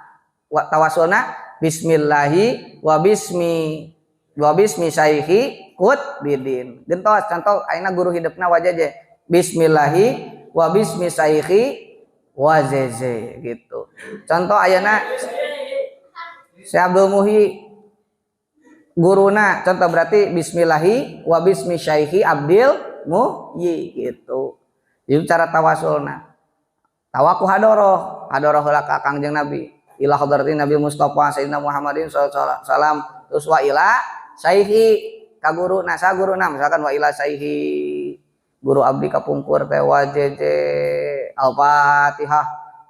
wa tawasulna bismillahi wa bismi syaihi Qutbiddin gentos contoh ayeuna guru hidupna wajaje bismillahi wa bismi syaihi wa JJ gitu contoh ayeuna Syekh Abdul Muhyi guruna contoh berarti bismillahi wa bismi syaihi Abdul Muhyi gitu itu cara tawasulna tawaku hadoroh hadoroh heula ka Kangjeng Nabi ila hadratin Nabi Mustafa Sayyidina Muhammadin sallallahu alaihi wasallam terus wa ila syaihi ka guruna sa guruna misalkan wa ila syaihi guru abdi kapungkur teh wa JJ Al-Fatihah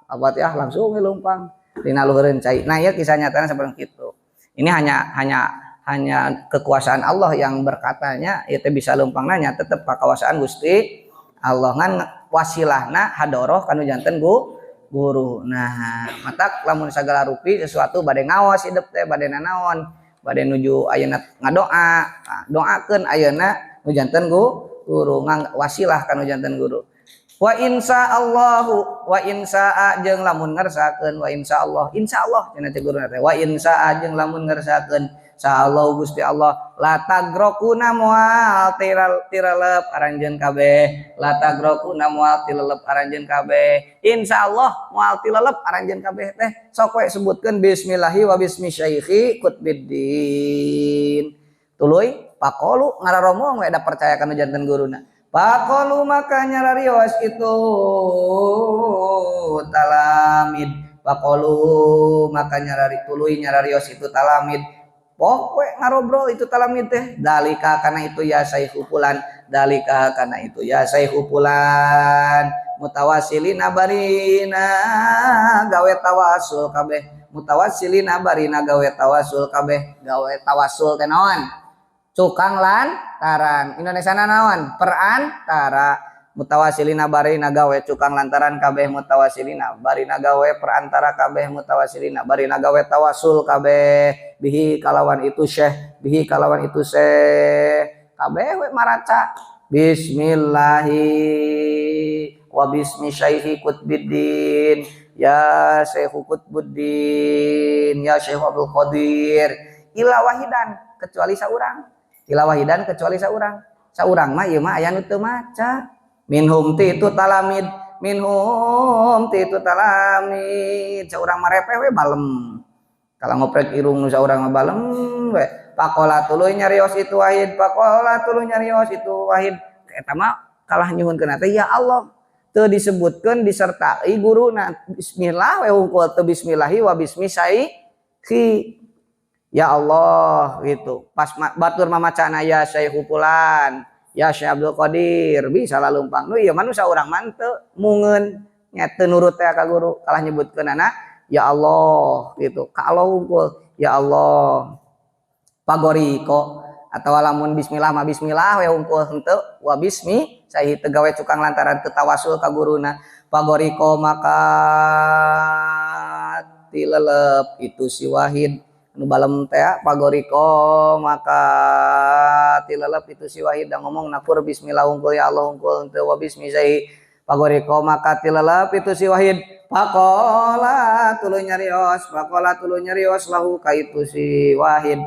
Al-Fatihah langsung leumpang dina luhureun cai nah ieu kisah nyatana seperti itu ini hanya kekuasaan Allah yang berkatanya ieu teh bisa leumpang nanya tetep kekuasaan Gusti Allah ngan wasilahna hadoroh kanu janten guru. Nah, matak lamun sagala rupi sesuatu bade ngaos hidup teh bade nanaon, bade nuju ayeuna ngadoa, nah, doakeun ayeuna nu janten guru wasilah kanu janten guru. Wa insyaallahu wa insyaa jeung lamun ngersakeun wa insyaallah insyaallah cenah teh guruna teh wa insyaa jeung lamun ngersakeun insyaallah Gusti Allah la tagrokuna moal tiralep aranjeun kabeh la tagrokuna moal tilelep aranjeun kabeh insyaallah moal tilelep aranjeun kabeh teh sok we sebutkeun bismillahi wa bismi syaihi Qutbiddin tuluy paqolu ngararomong we da percaya kana janten guruna paqolu maka nyararios itu talamid paqolu maka nyarari tuluy nyararios itu talamid pokwe ngarobrol itu talamid teh dalika kana itu ya saikhu fulan dalika kana itu ya saikhu fulan mutawassilina barina gawe tawasul kabeh mutawassilina barina gawe tawasul kabeh gawe tawasul teh naon cukang lantaran Indonesia naon perantara mutawasilina barina gawe cukang lantaran kabeh mutawasilina barina gawe perantara kabeh mutawasilina barina gawe tawasul kabeh bihi kalawan itu syekh bihi kalawan itu syekh kabeh we maraca bismillahi wa bismi syaihi Qutbiddin ya Syekh Qutbuddin ya Syekh Abdul Qadir ila wahidan kecuali saurang ila wahidan kecuali saurang Saurang mah ieu mah aya nu teu maca. Minhum ti itu talamid, minhum ti itu talamid. Saurang mah repeh we balem. Kalau ngoprek irung nu saurang mah balem we. Pakola tuluy nyarios itu wahid, pakola tuluy nyarios itu wahid. Eta mah kalah nyuhunkeun teh ya Allah. Teu disebutkeun disertai guruna bismillah we hungkul teu bismillahi wa bismi syaikhi. Ya Allah gitu. Pas batur mamacana ya Syekh fulan, ya Syekh Abdul Qadir bisa lalumpang. Nu ieu mah nu saurang mah teu mungeun nya teu nurut teh ka guru kalah nyebutkeunana ya Allah gitu. Ka Allah hungkul ya Allah. Pagoriko atau lamun bismillah mah bismillah we hungkul henteu wa bismi sahi teu gawe cukang lantaran teu tawasul ka guruna. Pagoriko maka tilelep itu si Wahid nu balem teh pagoriko maka tilelep itu si Wahid da ngomong nakur bismillah hungkul ya Allah hungkul henteu wa bismi sahi. Pagoriko maka tilelep itu si Wahid pakola tuluy nyarios, pakola tuluy nyarios lahu ka itu si Wahid,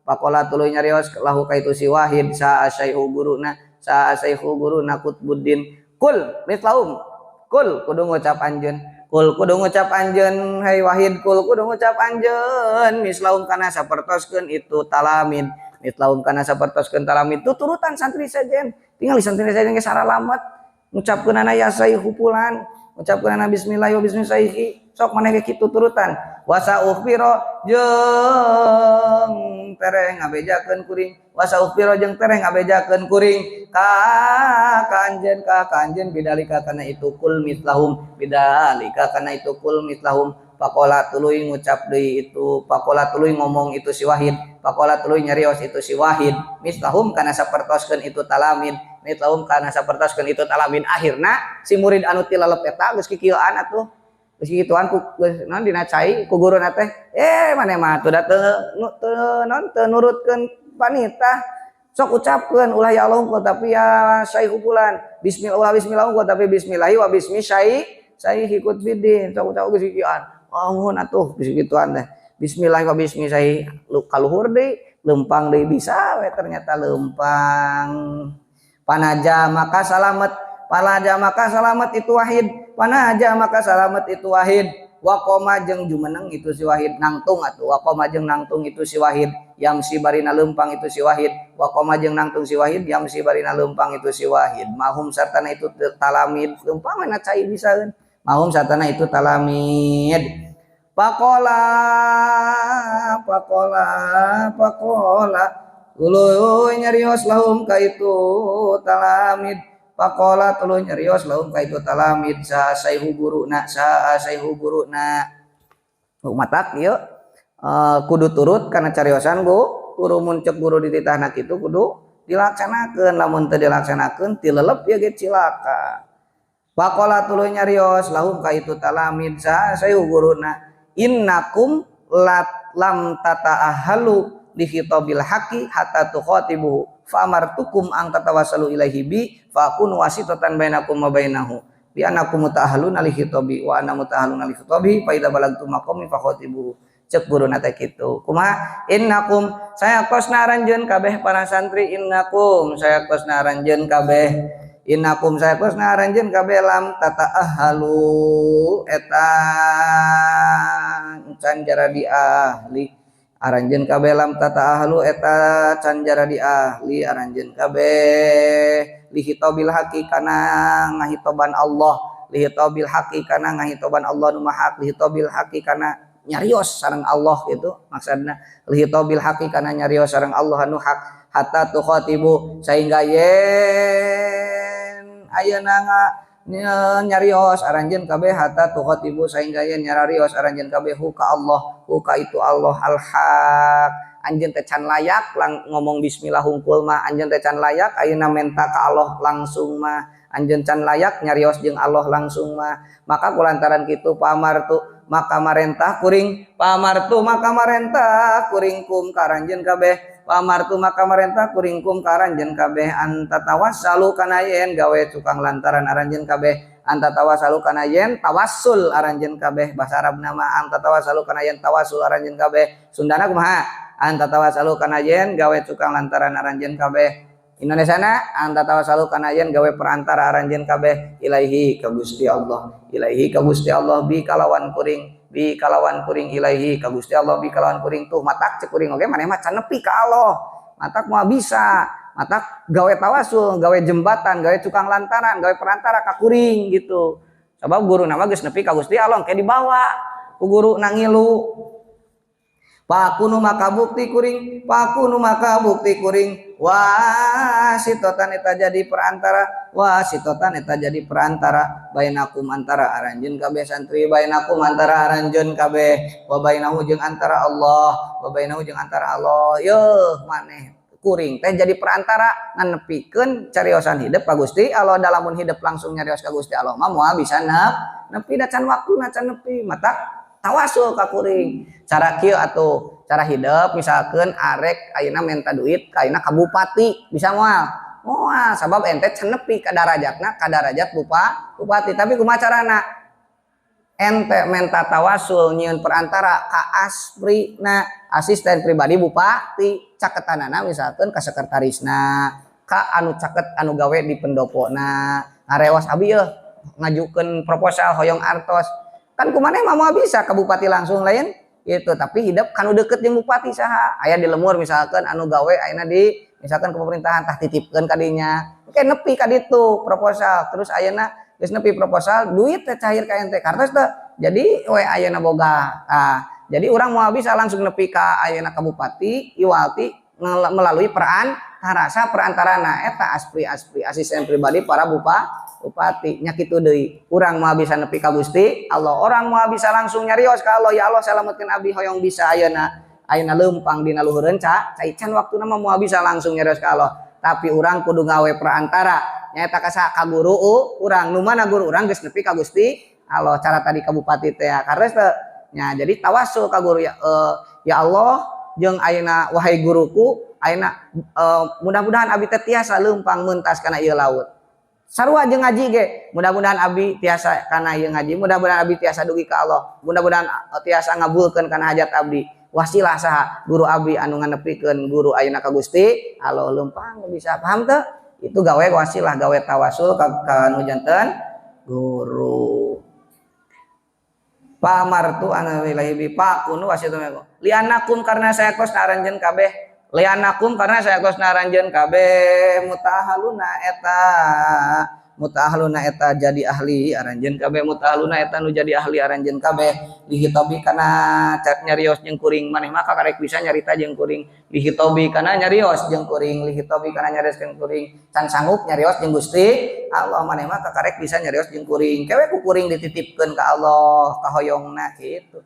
pakola tuluy nyarios lahu ka itu si Wahid sa syaihu guruna, sa syaihu guruna Qutbuddin kul mislahum kul kudu ngucap anjeun, kul kudu ngucap anjeun hai Wahid, kul kudu ngucap anjeun mislahum kana sapertoskeun itu talamid, mislahum kana sapertoskeun talamid tuturutan santri sejen tinggal di santri sejen ge saralamet ngucapkeunana ya syaihu fulan, ngucapkeunana bismillah wa bismi syaihi sok maneh ge kitu turutan wasa ukhbiro jeung tereh ngabejakeun kuring, wasa ukhbiro jeung tereh ngabejakeun kuring ka anjeun, ka anjeun bidalika kana itu kul mislahum, bidalika kana itu kul mislahum. Pakola tuluy ngucap deui itu, pakola tuluy ngomong itu si Wahid, pakola tuluy nyarios itu si Wahid mislahum kana sapertoskeun itu talamid, mislahum kana sapertoskeun itu talamid. Akhirna si murid anu tilalep eta geus kikieuan atuh, geus kikituan ku geus naon dina cai ku guruna teh, maneh mah atuh da teu naon teu nurutkeun panitah sok ucapkeun ulah ya Allah hungkul tapi ya syaihu fulan, bismillah bismillah hungkul tapi bismillahi wa bismi syaihi Qutbuddin sok ucap geus kikieuan. Oh nuhun atuh geus kituan teh bismillah wa bismi syaihi kaluhur deui lempang deui bisa we ternyata lempang. Panaja maka salamet, panaja maka salamet itu Wahid, panaja maka salamet itu Wahid. Waqoma jeung jumeneng itu si Wahid nangtung atuh, waqoma jeung nangtung itu si Wahid yamsi barina lempang itu si Wahid, waqoma jeung nangtung si Wahid yamsi barina lempang itu si Wahid. Mahum sartana itu talamid lempang mana cai bisaeun, mahum sartana itu talamid. Pakola pakola pakola tuluy nyarios lahum ka itu talamid, pakola tuluy nyarios lahum ka itu talamid sa syaihu guruna, sa syaihu guruna. Matak ieu kudu turut kana cariosan guru mun ceuk guru dititahna kitu kudu dilaksanakeun, lamun teu dilaksanakeun tilelep ieu ge cilaka. Pakola tuluy nyarios lahum ka itu talamid sa syaihu guruna innakum lam tata'ahalu li khitabil haqi hatta tukhatibuhu famartukum an tatawassalu ilaihi bi fa akunu wasitatan bainakum wa bainahu bi annakum muta'ahaluna li khitabi wa ana muta'ahaluna li khitabi fa idza balagtum maqami fa khatibuhu. Cek guruna teh kitu kumaha innakum saya kosna aranjeun kabeh para santri, innakum saya kosna aranjeun kabeh, innakum saya kosna aranjeun kabeh lam tata'ahalu eta can jaradi ahli aranjeun kabeh, lam tata'ahalu eta can jaradi ahli aranjeun kabeh li khitabil haqi kana ngahitoban Allah, li khitabil haqi kana ngahitoban Allah nu maha hak, li khitabil haqi kana nyarios sareng Allah gitu maksudna, li khitabil haqi kana nyarios sareng Allah nu hak hatta tukhatibu sehingga yen ayeuna nyarios aranjeun kabeh hatta tukhatibu sehingga yen nyarios aranjeun kabeh hu ka Allah, hu ka itu Allah al haq. Anjeun teh can layak lang ngomong bismillah hungkul mah, anjeun teh can layak ayeuna menta ka Allah langsung mah, anjeun can layak nyarios jeung Allah langsung mah. Maka kulantaran kitu pamartu maka marentah kuring, pamartu maka marentah kuring kum ka aranjeun kabeh, pamartu maka marentah kuring kum ka aranjeun kabeh anta tawassalu kana yen gawe tukang lantaran aranjeun kabeh, anta tawassalu kana yen tawassul aranjeun kabeh, bahasa Arabna mah anta tawassalu kana yen tawassul aranjeun kabeh, Sundana kumaha anta tawassalu kana yen gawe tukang lantaran aranjeun kabeh. Indonesia na anta tawassalu kana yen gawe perantara aranjeun kabeh ilaihi ka Gusti Allah, ilaihi ka Gusti Allah bi kalawan kuring, bi kalawan kuring, ilaihi ka Gusti Allah bi kalawan kuring. Tuh matak cek kuring oge maneh mah can nepi ka Allah, matak moal bisa, matak gawe tawasul, gawe jembatan, gawe cukang lantaran, gawe perantara ka kuring gitu. Sebab guru nama geus nepi ka Gusti Allah, ke dibawa ku guru nangilu. Pakunu maka bukti kuring, pakunu maka bukti kuring, wasitotan eta jadi perantara, wasitotan eta jadi perantara, bainakum antara aranjeun kabeh santri, bainakum antara aranjeun kabeh, wa bainahu jeung antara Allah, wa bainahu jeung antara Allah. Yeuh maneh kuring teh jadi perantara nganepikeun cariosan hidup ka Gusti Allah. Dalamun hidup langsung nyarios ka Gusti Allah mah moal bisa nepi, da can waktuna, can nepi. Matak tawasul ka kuring cara kieu atuh, cara hidup. Misalkan arek ayeuna minta duit ka ayeuna ka bupati, bisa moal? Moal, sabab ente can nepi ka darajatna, ka darajat bupati. Tapi kumaha carana ente minta tawasul, nyieun perantara ka asprina, asisten pribadi bupati, caketanana, misalkan ka sekretarisna, ka anu caket, anu gawe di pendopona, ngarewas, "Abi yeuh ngajukeun proposal hoyong artos." Kan kumaneh mah moal bisa ke bupati langsung, lain itu. Tapi hidup kanu deket jeung bupati saha aya di lemur, misalkan anu gawe ayeuna di misalkan ke pemerintahan, tah titipkeun ka dinya. Oke, nepi ka ditu proposal, terus ayeuna geus nepi proposal, duit teh cair ka ente, kartos teh jadi we ayeuna boga. Tah, jadi urang moal bisa langsung nepi ka ayeuna ka bupati iwalti melalui perantara. Sa perantarana eta? Aspri, aspri, asisten pribadi para bupati nya. Kitu deui, urang moal bisa nepi ka Gusti Allah, orang moal bisa langsung nyarios ka Allah, "Ya Allah, salametkeun abdi, hoyong bisa ayeuna ayeuna leumpang dina luhureun cai." Can waktuna mah moal bisa langsung nyarios ka Allah, tapi urang kudu gawe perantara, nyaeta ka saha? Ka guru urang. Nu mana guru urang geus nepi ka Gusti Allah, cara tadi ka bupati teh, karena teh nya. Jadi tawasul ka guru ya, ya Allah jeung ayeuna wahai guruku ayeuna, mudah-mudahan abi teh tiasa leumpang mentas kana ieu laut. Sarua jeung ngaji ge, mudah-mudahan abi tiasa kana ieu ngaji, mudah-mudahan abi tiasa dugi ka Allah, mudah-mudahan tiasa ngabulkeun kana hajat abdi. Wasilah saha? Guru abi anu nganepikeun guru ayeuna ka Gusti Allah, leumpang bisa. Paham teu? Itu gawe wasilah, gawe tawasul ka nu janten guru. Pamartu ana wilahi bi pakunu wasitu lianakum karena saya kos aranjeun kabeh, lianakum karena saya kos aranjeun kabeh, mutahaluna eta, mutahaluna eta jadi ahli aranjeun kabeh, mutahaluna eta nu jadi ahli aranjeun kabeh, lihitobi kana nyarios jeung kuring. Maneh mah kakarek bisa nyarita jeung kuring, lihitobi kana nyarios jeung kuring, lihitobi kana nyarios jeung kuring. Can sanggup nyarios jeung Gusti Allah, maneh mah kakarek bisa nyarios jeung kuring, kewe ku kuring dititipkeun ka Allah kahoyongna kitu.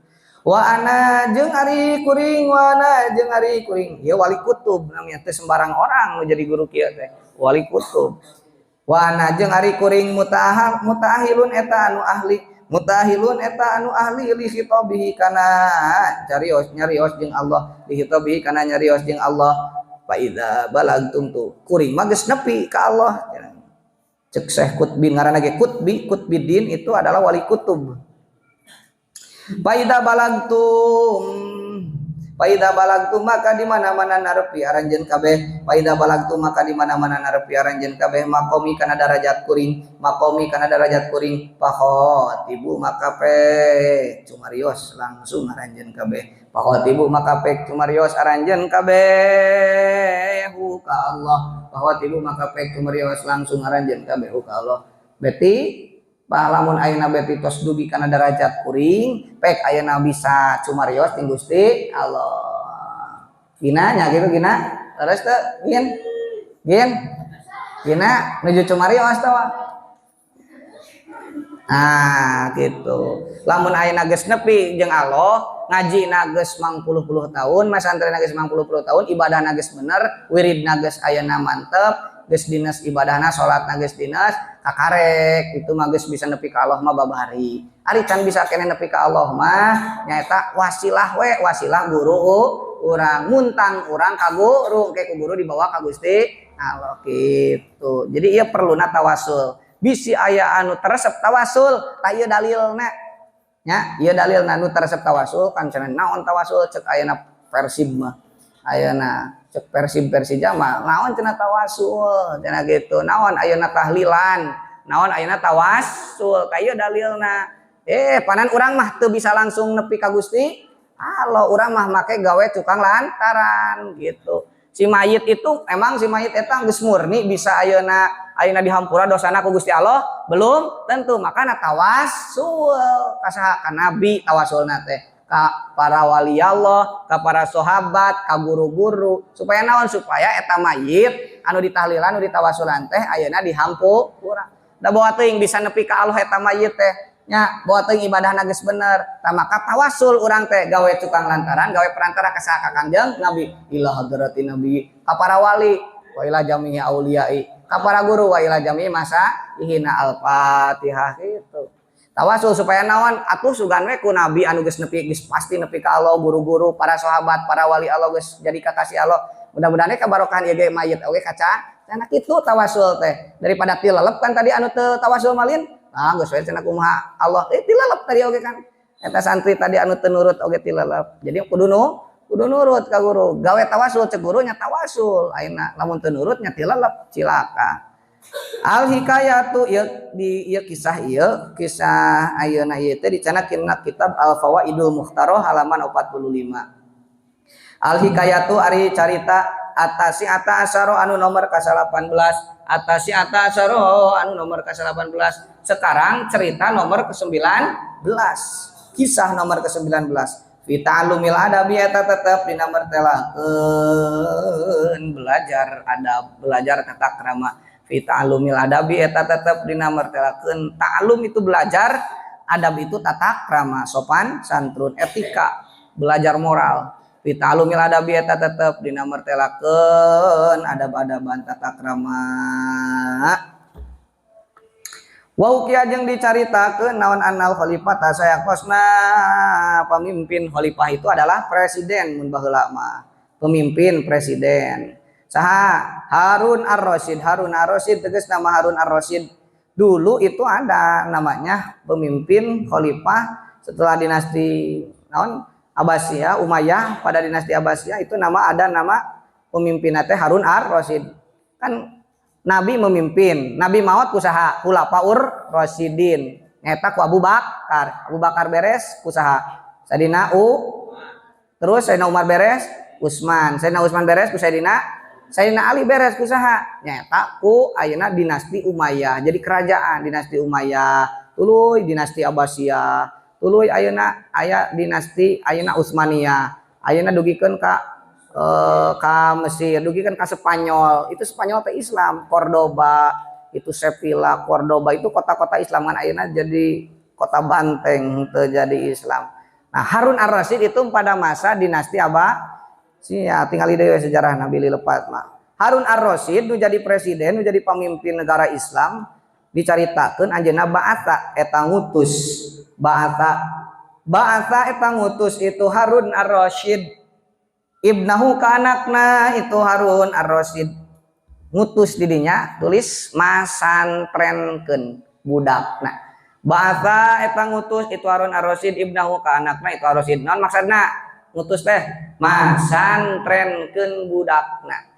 Wa ana jeung ari kuring, wa ana jeung ari kuring ieu wali kutub namanya teh, sembarang orang nu jadi guru kieu teh wali kutub. Wa ana jeung ari kuring mutahal mutahilun eta anu ahli, mutahilun eta anu ahli, li khitabihi kana carios, nyarios jeung Allah, li khitabihi kana nyarios jeung Allah. Fa idza balagtum tu kuring mah geus nepi ka Allah. Cek Syekh Qutbi, ngaranna ge Qutbi, Qutbiddin itu adalah wali kutub. Fa idza balagtum, Faida balagtu maka di mana-mana narepi aranjeun kabeh, faida balagtu maka di mana-mana narepi aranjeun kabeh, makomi kana darajat kuring, makomi kana darajat kuring, tibu maka pek cumarios langsung aranjeun kabeh, tibu maka pek cumarios aranjeun kabeh hu ka Allah, tibu maka pek cumarios langsung aranjeun kabeh hu ka Allah. Beti bah lamun ayeuna beti tos dugi kana darajat kuring, pek ayeuna bisa cumarios jeung Gusti Allah. Gina nya gitu, gina terus teu gin gin gina nuju cumarios teh. Nah gitu, lamun ayeuna geus nepi jeung Allah, ngaji geus mangpuluh-puluh tahun, masantren geus mangpuluh-puluh tahun, ibadah geus bener, wirid geus ayeuna mantep, geus dinas ibadahna, salat geus dinas, kakarek itu mah geus bisa nepi ka Allah mah babari. Ari can bisa keneh nepi ka Allah mah nyaeta wasilah we, wasilah guru urang, muntang urang ka guru, ke ku guru dibawa ka Gusti Allah gitu. Jadi ieu perluna tawasul. Bisi aya anu teresep tawasul, tah ieu dalilna nya, ieu dalilna nu teresep tawasul kan cenah. Naon tawasul cek ayeuna Persib mah? Ayeuna cek Persib Persija mah naon cenah tawasul cenah gitu. Naon ayeuna tahlilan, naon ayeuna tawasul, ka ieu dalilna. Panan urang mah teu bisa langsung nepi ka Gusti Allah, urang mah make gawe tukang lantaran gitu. Si mayit itu emang si mayit eta geus murni bisa ayeuna ayeuna dihampura dosana ku Gusti Allah? Belum tentu. Makana tawasul ka saha? Ka nabi tawasulna teh, ka para wali Allah, ka para sahabat, ka guru-guru, supaya naon? Supaya eta mayit anu ditahlilan, anu ditawasulan teh ayeuna dihampura. Da bawa teuing bisa nepi ka Allah eta mayit teh nya, bawa teuing ibadahna geus bener. Tah maka tawasul urang teh gawe tukang lantaran, gawe perantara ka saha? Ka Kangjeng Nabi, ila hadrati nabi, ka para wali, wa ila jami'i auliyai, ka para guru, wa ila jami'i masyayihina. Al-Fatihah gitu. Tawasul supaya naon? Atuh sugan we ku nabi anu geus nepi, geus pasti nepi ka Allah, guru-guru, para sahabat, para wali Allah geus jadi kakasih Allah. Mudah-mudahan kabarokahan ieu ge mayit oge kaca. Cenah kitu tawasul teh. Daripada tilelep kan tadi anu teu tawasul malin. Ah geus we cenah kumaha Allah, tilelep tadi oge kan. Eta santri tadi anu teu nurut oge tilelep. Jadi kudu nu kudu nurut ka guru. Gawe tawasul cek guru nya tawasul. Ayeuna lamun teu nurut nya tilelep, cilaka. Al hikayatu ieu di ieu kisah, ieu kisah ayeuna ieu teh dicandak dina kitab Al Fawaidul Mukhtarah halaman 45. Al hikayatu ari carita at-tasi'ata asyara anu nomor ka-18, at-tasi'ata asyara anu nomor ka-18. Sekarang cerita nomor ke-19, kisah nomor ke-19. Fi ta'allumil adabi eta tetep dina mertelakeun belajar adab, belajar tata krama. Fi ta'allumil adabi eta tetep dina mertelakeun, ta'allum itu belajar, adab itu tata krama, sopan santun, etika, belajar moral. Fi ta'allumil adabi eta tetep dina mertelakeun adab-adaban, tata krama. Wa hukiya jeung dicaritakeun naon annal khalifah sayaktosna pamimpin, khalifah itu adalah presiden mun baheula mah, pemimpin, presiden. Saha? Harun Ar-Rasyid. Harun Ar-Rasyid tegas nama Harun Ar-Rasyid. Dulu itu ada namanya pemimpin khalifah setelah dinasti naon, Abbasiyah, Umayyah. Pada dinasti Abbasiyah itu nama, ada nama pemimpin teh Harun Ar-Rasyid. Kan Nabi memimpin, Nabi maot ku saha? Khulafaur Rasyidin. Nyata ku Abu Bakar. Abu Bakar beres ku saha? Sayyidina U. Terus Sayyidina Umar beres, Utsman. Sayyidina Utsman beres ku Sayyidina Sayyidina Ali, beres ku saha? Nyata ku ayeuna dinasti Umayyah. Jadi kerajaan dinasti Umayyah, tuluy dinasti Abbasiyah, tuluy ayeuna aya dinasti ayeuna Utsmaniyah. Ayeuna dugikeun ka Mesir, dugikeun ka Spanyol. Itu Spanyol teh Islam, Cordoba, itu Sevilla, Cordoba itu kota-kota Islam kan ayeuna jadi kota banteng, teu jadi Islam. Nah, Harun Ar-Rasyid itu pada masa dinasti Abbasiyah, tinggal deui sejarah Nabi lepat mah. Harun Ar-Rasyid nu jadi presiden, nu jadi pemimpin negara Islam, dicaritakeun anjeunna ba'atsa eta ngutus, ba'atsa ba'atsa eta ngutus itu Harun Ar-Rasyid ibnahu ka anakna itu Harun Ar-Rasyid, ngutus didinya tulis masantrenkeun budakna. Ba'atsa eta ngutus itu Harun Ar-Rasyid ibnahu ka anakna itu Ar-Rasyid. Naon maksudna ngutus teh? Masantrenkeun budakna,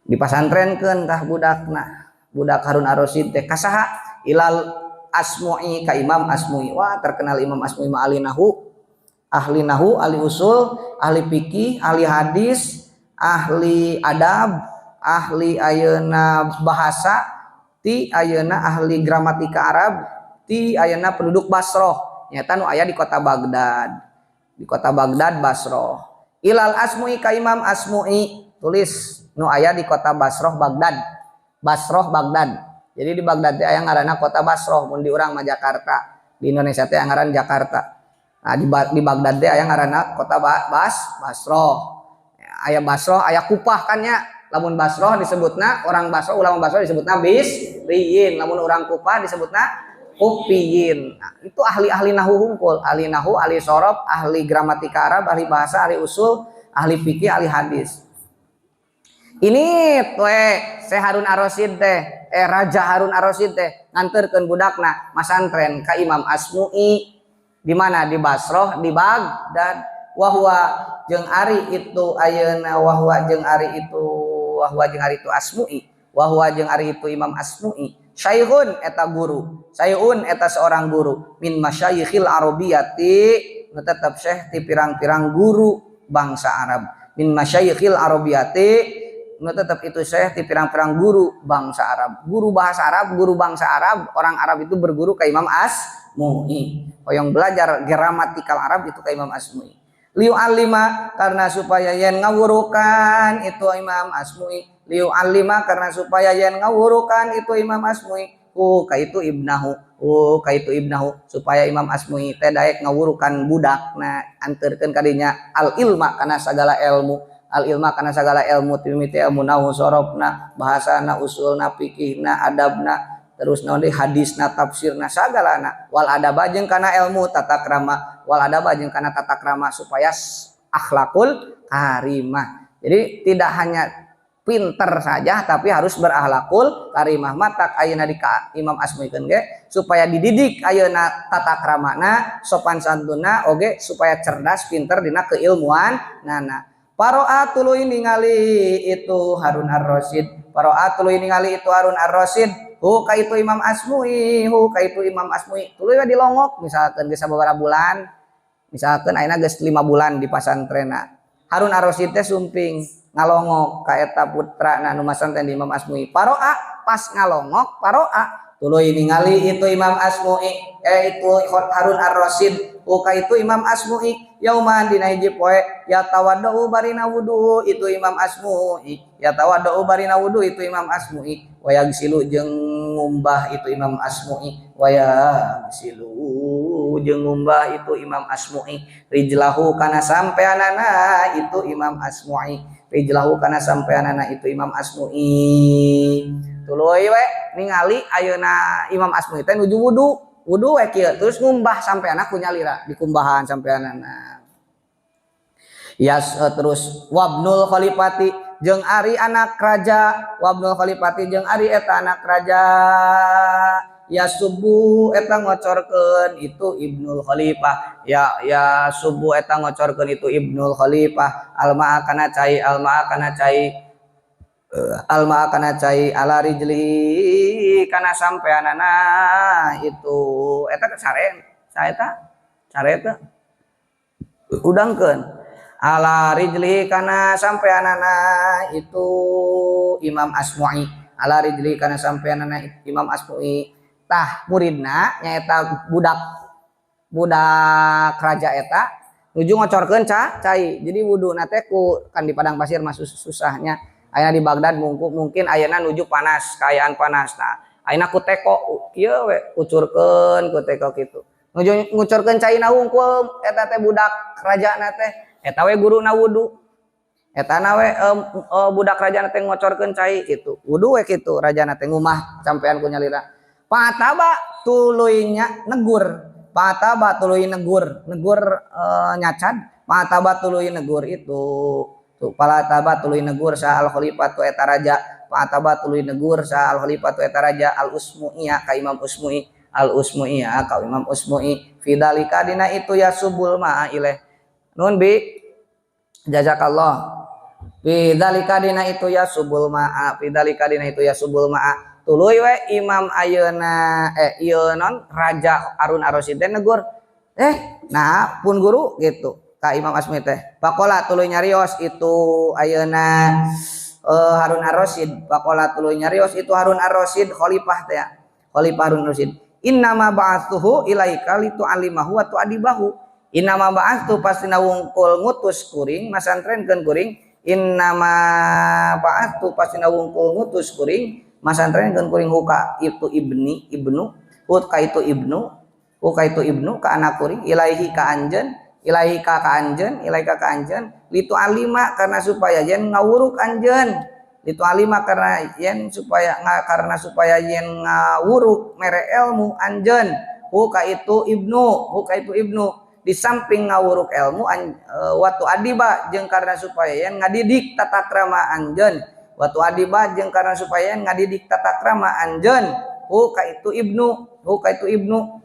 dipasantrenkeun tah budakna, budak Harun Ar-Rasyid teh. Ka saha? Ilal Asmu'i, ka Imam Asmu'i. Wah, terkenal Imam Asmu'i mah ahli nahu, ahli nahu, ahli usul, ahli fikih, ahli hadis, ahli adab, ahli ayeuna bahasa, ti ayeuna ahli gramatika Arab, ti ayeuna penduduk Basroh, nyata nu aya di kota Baghdad, di kota Baghdad, Basroh. Ilal Asmu'i ka Imam Asmu'i, tulis nu aya di kota Basroh, Baghdad. Basroh, Baghdad. Jadi di Baghdad teh aya ngaranna kota Basroh, mun di urang mah Jakarta, di Indonesia teh ngaran Jakarta. Nah, di Baghdad teh aya ngaranna kota Basroh. Aya Basroh, aya Kupah kan nya. Lamun Basroh disebutna orang Basroh, ulama Basroh disebutna Bisriyin, lamun orang Kupah disebutna Kufiyin. Nah, itu ahli-ahli nahu hungkul, ahli nahu, ahli sorof, ahli gramatika Arab, ahli bahasa, ahli usul, ahli fikih, ahli hadis. Ini we Syekh Harun Ar-Rasyid teh, Raja Harun Ar-Rasyid teh nganterkeun budakna masantren ka Imam Asmu'i. Di mana? Di Basroh, di Baghdad. Wahwa jeung ari itu ayeuna wahwa jeung ari itu wahwa jeung ari itu Asmu'i wahwa jeung ari itu Imam Asmu'i syaikhun eta guru syaikhun eta seorang guru min masyayikhil arabiyati nu tetep syekh ti pirang-pirang guru bangsa Arab min masyayikhil arabiyati nu tetep itu syekh ti pirang-pirang guru bangsa Arab guru bahasa Arab guru bangsa Arab orang Arab itu berguru ke Imam Asmu'i hoyong belajar gramatikal Arab itu ke Imam Asmu'i liu'allima karena supaya yen ngawurukan itu Imam Asmu'i liu'allima karena supaya yen ngawurukan itu Imam Asmu'i ka itu ibnahu ka itu ibnahu supaya Imam Asmu'i teh daek ngawurukan budakna anterkeun kadinya al ilma kana sagala ilmu al ilma kana sagala ilmu timiti ilmu nahu sorofna bahasana usulna fikihna adabna terus naon deui hadisna tafsirna sagalana wal adaba jeung kana ilmu tata krama wal adaba jeung kana tata krama supaya akhlakul karimah. Jadi tidak hanya pinter saja tapi harus berakhlakul karimah. Matak ayeuna di ka Imam Asmu'i ge supaya dididik ayeuna tata kramana sopan santunna oge supaya cerdas pinter dina keilmuan nana. Paroa tuluy ningali itu Harun Ar-Rasyid paroa tuluy ningali itu Harun Ar-Rasyid hu ka itu Imam Asmu'i hu ka itu Imam Asmu'i tuluy we dilongok misalkan geus sababaraha bulan misalkan ayeuna geus 5 bulan di pasantrenna Harun Ar-Rasyid teh sumping ngalongok ka eta putrana nu masantren di Imam Asmu'i paroa pas ngalongok paroa tuluy ningali itu Imam Asmu'i itu Harun Ar-Rasyid ka itu Imam Asmu'i yauman dina hiji poe ya tawaddu barina wudu itu Imam Asmu'i ya tawaddu barina wudu itu Imam Asmu'i wayagsilu jeung ngumbah itu Imam Asmu'i wayagsilu jeung ngumbah itu Imam Asmu'i rijlahu kana sampeanana itu Imam Asmu'i rijlahu kana sampeanana itu Imam Asmu'i tuluy we ningali ayeuna Imam Asmu'i teh nuju wudu wudu we kieu terus ngumbah sampeanna ku nyalira dikumbahan sampeanana yas terus wabnul khalifati jeung ari anak raja wabnul khalifati jeung ari eta anak raja ya subuh eta ngocorkeun itu Ibnul Khalifah ya ya subuh eta ngocorkeun itu Ibnul Khalifah alma kana cai alma kana cai alma kana cai ala rijli kana sampeanana itu eta sare saeta sareta udangkeun ala rijli kana sampeanana itu Imam Asmu'i ala rijli kana sampeanana Imam Asmu'i tah muridna nyaeta budak budak raja eta nuju ngocorkeun cai jadi wuduna teh ku kan di padang pasir mah susahnya ayeuna di Baghdad mungkin ayeuna nuju panas kaayaan panas nah ayeuna ku teko kieu we kucurkeun ku teko kitu nuju ngucurkeun caina wungkul eta teh budak rajana teh eta we guruna wudu eta na we budak rajana teh ngocorkeun cai kitu wudu we kitu rajana teh ngumah sampean ku nyalira pataba tuluy nya negur pataba tuluy negur negur nyacad pataba tuluy negur itu tuh palataba tuluy negur sa al khalifah tu eta raja pataba tuluy negur sa al khalifah tu eta raja al usmu'iyah ka Imam Usmu'i al usmu'iyah ka Imam Usmu'i fidalika dina itu ya subul ma'a ilaih nun bi jazakallah fidalika dina itu ya subul ma'a fidalika dina itu ya subul ma'a tuluy we Imam ayeuna ieu non Raja Harun Ar-Rasyid teh negur nah pun guru gitu ka Imam Asmi teh pakola tuluy nyarios itu ayeuna Harun Ar-Rasyid pakola tuluy nyarios itu Harun Ar-Rasyid khalifah teh khalifah Harun Ar-Rasyid innama ba'atsuhu ilaika litu'allimahu wa tu'adibahu innama ba'atsu pastina wungkul ngutus kuring masantrenkeun kuring innama ba'atsu pastina wungkul ngutus kuring masantrenkeun kuring huka itu ibni ibnu huka itu ibnu huka itu ibnu ka anak kuring ilaihi ka anjeun ilaihi ka anjeun ilaihi ka anjeun litu alima karena supaya yen ngawuruk anjeun litu alima karena yen supaya karena supaya yen ngawuruk mere ilmu anjeun huka itu ibnu huka itu ibnu di samping ngawuruk ilmu watu adiba jeung karena supaya yen ngadidik tata krama anjeun watu adiba jeung karena supaya ngadidik tata krama anjeun huka itu ibnu huka itu ibnu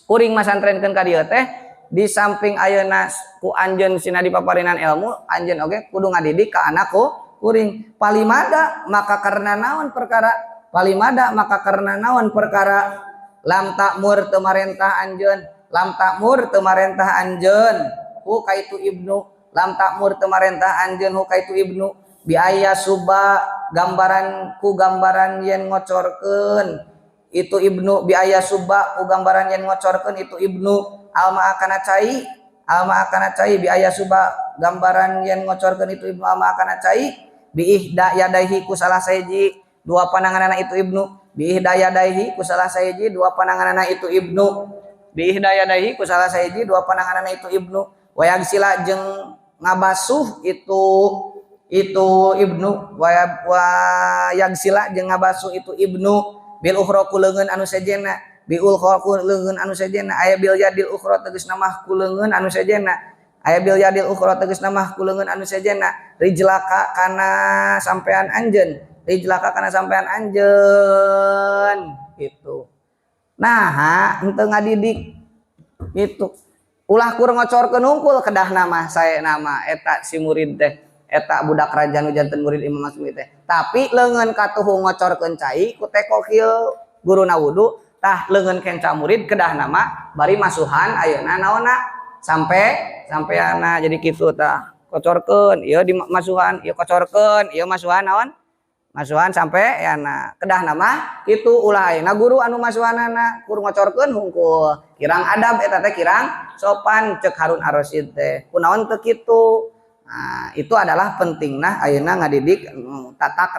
kuring masantrenkeun ka dieu teh Di samping ayeuna ku anjeun sina dipaparinan ilmu, anjeun oge kudu ngadidik ka anak ku kuring. Palimada maka karena naon perkara, palimada maka karena naon perkara lam ta'mur teu marentah anjeun, lam ta'mur teu marentah anjeun hu ka itu ibnu, lam ta'mur teu marentah anjeun hu ka itu ibnu bi ayyasubba gambaran ku gambaran yen ngocorkeun itu ibnu, bi ayyasubba ku gambaran yen ngocorkeun itu ibnu alma kana cai, alma kana cai, bi ayyasubba gambaran yen ngocorkeun itu ibnu alma kana cai bi ihda yadaihi ku salah sahiji dua pananganana itu ibnu, bi ihda yadaihi ku salah sahiji dua pananganana itu ibnu, bi ihda yadaihi ku salah sahiji dua pananganana itu ibnu, wayagsila jeung ngabasuh itu ibnu, wayagsila jeung ngabasuh itu ibnu bil ukhra ku leungeun anu sejenna, bi ukhra ku leungeun anu sejenna, aya bil yadil ukhra tegasna mah ku leungeun anu sejenna, aya bil yadil ukhra tegasna mah ku leungeun anu sejenna, rijlaka kana sampean anjeun, rijlaka kana sampean anjeun gitu. Nah, henteu ngadidik gitu, ulah kur ngocorkeun hungkul, kedahna mah sae nama eta si murid teh, eta budak raja nu janten murid Imam Asmi teh, tapi leungeun katuhu ngocorkeun cai ku teko kieu guruna wudu, tah leungeun kenca murid kedahna mah bari masuhan ayeuna naonna sampai sampeana. Jadi kitu tah, kocorkeun ieu di masuhan ieu, kocorkeun ieu masuhan naon, masuhan sampai yana, kedahna mah kitu, ulah ayeuna guru anu masuhanana kur ngocorkeun hungkul, kirang adab eta teh, kirang sopan cek Harun Ar-Rasyid teh, kunaon teu kitu. Nah, itu adalah pentingna ayeuna ngadidik tata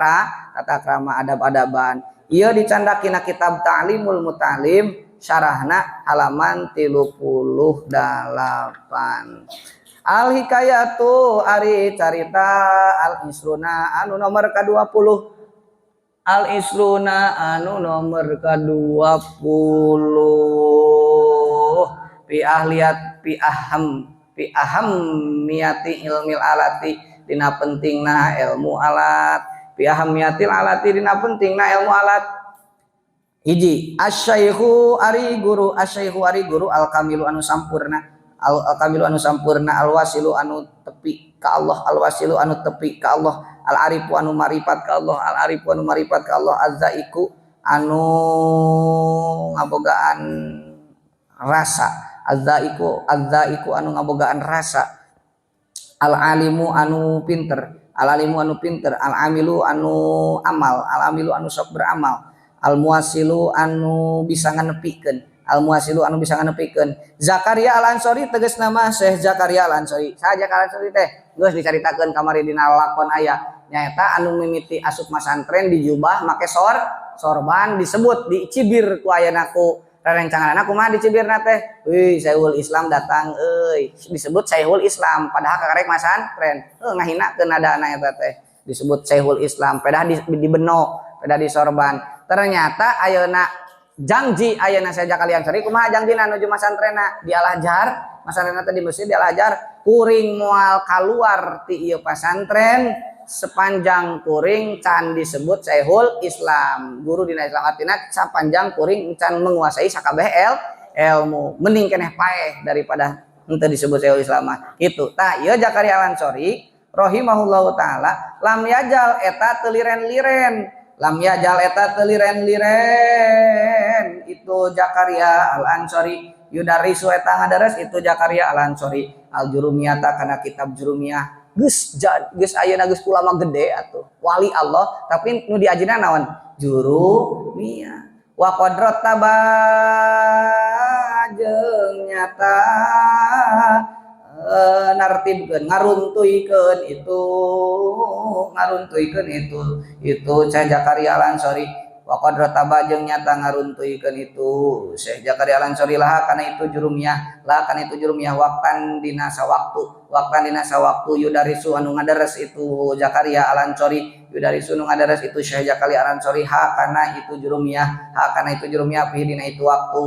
krama, adab-adaban. Ieu dicandak dina kitab Ta'limul Muta'lim syarahna halaman 38. Al hikayatu ari carita al isruna anu nomor ka-20, al isruna anu nomor ka-20, fi ahliyat fi aham fi ahammiyati ilmil alati dina pentingna ilmu alat, fi ahammiyatil alati dina pentingna ilmu alat. Hiji, asyaikhu ari guru, asyaikhu ari guru al kamilu anu sampurna, al kamilu anu sampurna, al wasilu anu tepi ka Allah, al wasilu anu tepi ka Allah, al arifu anu maripat ka Allah, al arifu anu maripat ka Allah, azzaiku anu ngabogaan rasa, azzaiku, azzaiku anu ngabogaan rasa, al alimu anu pinter, al alimu anu pinter, al amilu anu amal, al amilu anu sok beramal, al muasilu anu bisa nganepikeun, al muasilu anu bisa nganepikeun. Zakaria Al Ansori tegas nama Syekh Zakaria Al Ansori. Saha Zakaria Al Ansori teh? Geus dicaritakeun kamari dina lakon aya, nyaeta anu mimiti asup masantren di jubah make sorban, disebut dicibir ku ayana ku rerencangan kumaha dicibirna teh, wih Syekhul Islam datang euy, disebut Syekhul Islam padahal kakarek masantren, heuh ngahinakeun adana eta teh, disebut Syekhul Islam pedah dibeno pedah di sorban. Ternyata ayeuna jangji ayeuna Syekh Zakaria Ansori kumaha jangjina nuju masantrenna di Al Azhar, masantrenna teh di Mesir di Al Azhar, kuring moal kaluar ti ieu pasantren sepanjang kuring can disebut Syekhul Islam, guru dina Islam, artinya sepanjang kuring can menguasai sakabeh ilmu, mending keneh paeh daripada henteu disebut Syekhul Islam mah kitu. Tah ieu Zakaria Al Ansori rahimahullahu taala lam yajal eta teu liren-liren, lam yajal eta teu liren-liren itu Zakaria Al Ansori yudarisu eta ngadares itu Zakaria Al Ansori al jurumiyata kana kitab jurumiyah. Geus geus ayeuna geus ulama gede atuh wali Allah, tapi nu diajina naon? Jurumiyah. Wa qadrat taba jeung nyata nartibkeun ngaruntuykeun itu, ngaruntuykeun itu Syekh Zakaria Al Ansori, wa qad rataba jeung nyata ngaruntuykeun itu Syekh Zakaria Al Ansori laha kana itu jurumiyah, laha kana itu jurumiyah waqtan dina sawaktu, waqtan dina sawaktu yudarisu anu ngadares itu Zakaria Al Ansori, yudarisu anu ngadares itu Syekh Zakaria Al Ansori ha kana itu jurumiyah, ha kana itu jurumiyah fi dina itu waktu.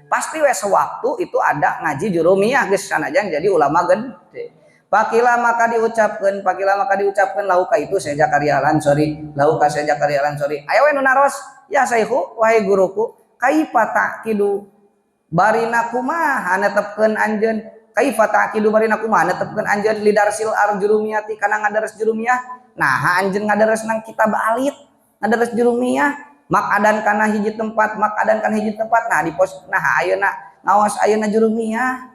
Pasti we sewaktu itu ada ngaji jurumiyah geus sanajan jadi ulama gede. Pakila maka diucapkeun, pakila maka diucapkeun lahu ka itu Syekh Zakaria Al Ansori, lahu ka Syekh Zakaria Al Ansori. Aya we nu naros, ya Syekhu, wahai guruku, kaifa taqidu Barina kumaha netepkeun anjeun, kaifa ta'qidu barina kumaha netepkeun anjeun lidarsil arjurumiyati kana ngadares jurumiyah? Nah, anjeun ngadares nang kitab alit, ngadares jurumiyah makadan kana hiji tempat, makadan kana hiji tempat. Nah, di pos, nah ayeuna ngawas ayeuna jurumiyah.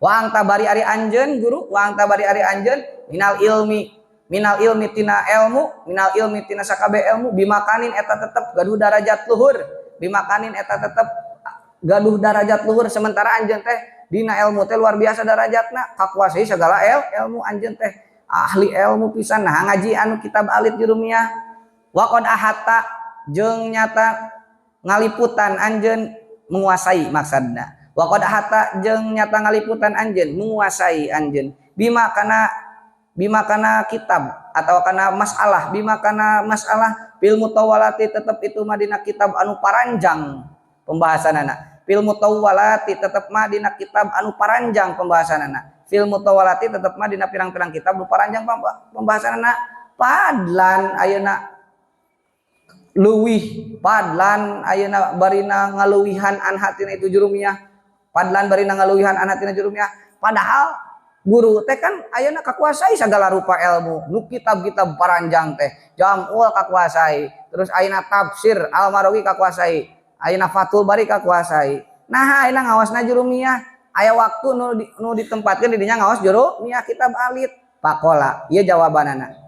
Wa anta bari ari anjeun guru, wa anta bari ari anjeun minal ilmi, minal ilmi tina ilmu, minal ilmi tina sakabeh ilmu, bimakanin eta tetep gaduh darajat luhur, bimakanin eta tetep gaduh darajat luhur. Sementara anjeun teh dina ilmu teh luar biasa darajatna, kakuasai segala ilmu, anjeun teh ahli ilmu pisan. Nah, ngaji anu kitab alit jurumiyah. Wa qad ahatta jeung nyata ngaliputan anjeun, menguasai maksudna. Wa qad ahatta jeung nyata ngaliputan anjeun, menguasai anjeun, bima kana, bima kana kitab atau kana masalah, bima kana masalah, fil mutawalati tetep itu mah dina kitab anu paranjang pembahasanana, fil mutawalati tetep mah dina kitab anu paranjang pembahasanana, fil mutawalati tetep mah dina pirang-pirang kitab nu paranjang pembahasanana. Fadlan ayeuna leuwih, fadlan ayeuna barina ngaluwihan, anha tina itu jurumiyah, fadlan barina ngaluwihan, anha tina jurumiyah. Padahal guru teh kan ayeuna kakuasai segala rupa ilmu nu kitab-kitab paranjang teh, jamul kakuasai, terus ayeuna tafsir Al-Marawi kakuasai, ayeuna Fathul Bari kakuasai. Nah, ayeuna ngawasna jurumiyah, aya waktu nu ditempatkeun di dinya ngawas jurumiyah kitab alit. Faqola, ieu jawabanana.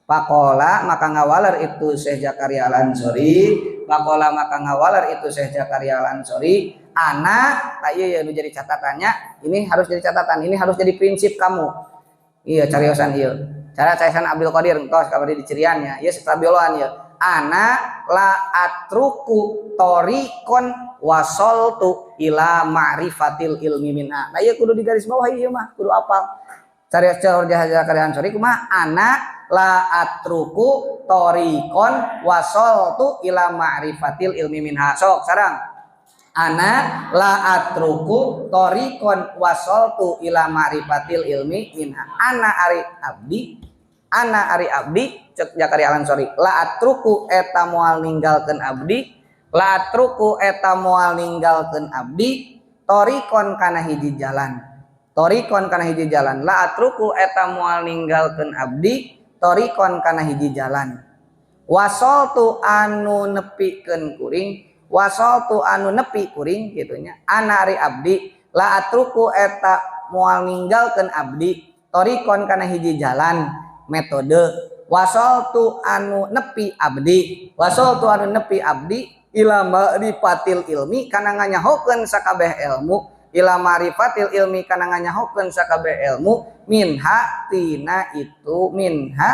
Faqola maka ngawaler itu Syekh Zakaria Al-Ansori, faqola maka ngawaler itu Syekh Zakaria Al-Ansori, ana tak iya ya nu jadi catatannya, ini harus jadi catatan, ini harus jadi prinsip kamu. Iya, cariosan iya. Cara cariosan Abdul Qadir entos kabar di ciriannya, ieu stabiloan ieu. Ana la atruku tariqon wasoltu ila ma'rifatil ilmi minha. Nah, ieu kudu digaris bawah ieu mah, kudu apal. Carios Zakaria Ansori kumaha? Ana la atruku tariqon wasoltu ila ma'rifatil ilmi minha. Sok sarang. Ana la atruku tariqon wasoltu ila ma'rifatil ilmi minha. Ana ari abdi, ana ari abdi cek Zakaria Al-Ansori, la atruku eta moal ninggalkeun abdi, la atruku eta moal ninggalkeun abdi, tariqon kana hiji jalan, tariqon kana hiji jalan, la atruku eta moal ninggalkeun abdi tariqon kana hiji jalan, wasoltu anu nepikeun kuring, wasoltu anu nepi kuring kitu nya. Ana ari abdi la atruku eta moal ninggalkeun abdi tariqon kana hiji jalan, metode, wasoltu anu nepi abdi, wasoltu anu nepi abdi, ila ma'rifatil ilmi kana nganyahokeun sakabeh ilmu, ila ma'rifatil ilmi kana nganyahokeun sakabeh ilmu, minha tina itu, minha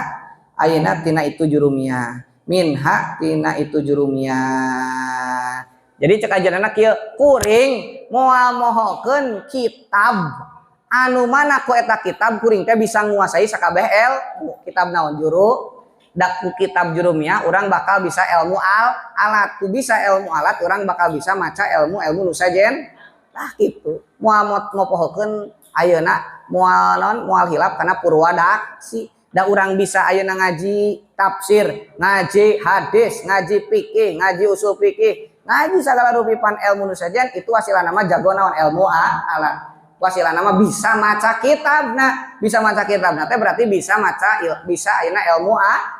ayeuna tina itu jurumiyah, minha tina itu jurumiyah. Jadi cek ajaranna kieu, kuring moal mohokeun kitab anu mana ku eta kitab kuring teh bisa nguasai sakabeh ilmu. Kitab naon? Juru dak ku kitab jurumiyah urang bakal bisa ilmu alat, ku bisa ilmu alat urang bakal bisa maca ilmu ilmu nu sajen. Tah kitu, moal mopohokeun ayeuna, moal naon, moal hilap kana purwadaksi. Da urang bisa ayeuna ngaji tafsir, ngaji hadis, ngaji fikih, ngaji usul fikih, ngaji segala rupipan ilmu nu sajen itu wasilana mah jago naon? Ilmu alat. Wasilah nama bisa maca kitabna, bisa maca kitabna teh berarti bisa maca bisa ayeuna ilmu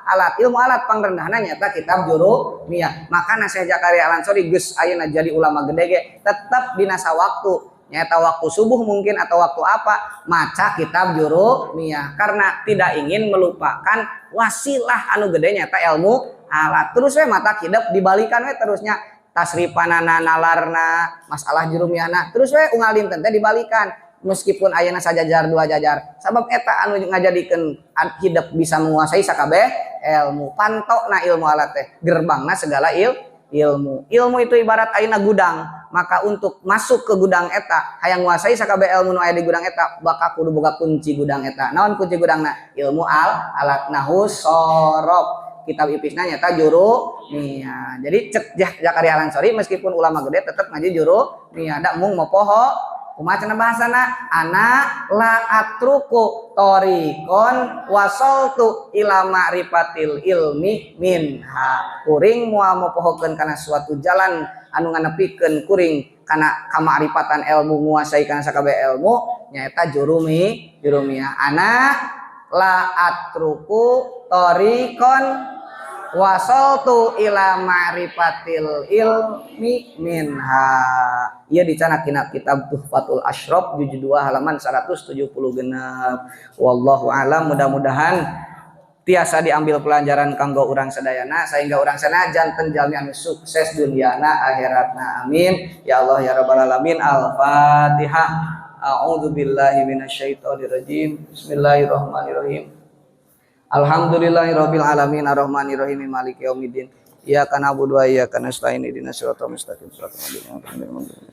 alat. Ilmu alat pangrendahna nyata kitab jurumiyah. Maka Syekh Zakaria Al-Ansori geus ayeuna jadi ulama gede ge tetep dina sawaktu, nyata waktu subuh mungkin atau waktu apa, maca kitab jurumiyah karena tidak ingin melupakan wasilah anu gede nyata ilmu alat. Terus we mata kidep dibalikan we terusnya tasripanana, nalarna, masalah jurumiyahna, terus we unggal dinten teh dibalikan meskipun ayeuna sajajar dua jajar, sabab eta anu ngajadikeun hidup bisa menguasai sakabeh ilmu. Pantokna ilmu alat teh gerbangna segala ilmu. Ilmu itu ibarat ayeuna gudang, maka untuk masuk ke gudang eta hayang nguasai sakabeh ilmu nu aya di gudang eta bakal kudu boga kunci gudang eta. Naon kunci gudangna? Ilmu alat, nahu sorof, kitab ipisna nyata jurumiyah. Jadi cek Zakaria Al-Ansori meskipun ulama gede tetap ngaji jurumiyah, da mung mopoho Kumaha cenah bahasana? أنا لا أترك طريقا وصلت إلى معرفة العلم منها. Kuring moal mopohokeun kana suatu jalan anu nganepikeun kuring kana kamakrifatan ilmu, nguasai kana sakabeh ilmu, nyaeta Jurumiyah. أنا لا أترك طريقا وصلت إلى معرفة العلم منها. Ieu dicandak dina kitab Tuhfatul Asyraf juz 2 halaman 176. Wallahu alam, mudah-mudahan tiasa diambil pelajaran kanggo urang sadayana sehingga urang sana janten jalmi anu sukses duniana akhiratna. Amin ya Allah ya rabbal alamin. Al-Fatihah. A'udzu billahi minasyaitonir rajim. Bismillahirrahmanirrahim. Alhamdulillahirabbil alamin arrahmanir rahim maliki yaumiddin. Iyyaka na'budu wa iyyaka nasta'in ihdinas siratal mustaqim siratal ladzina an'amta alaihim.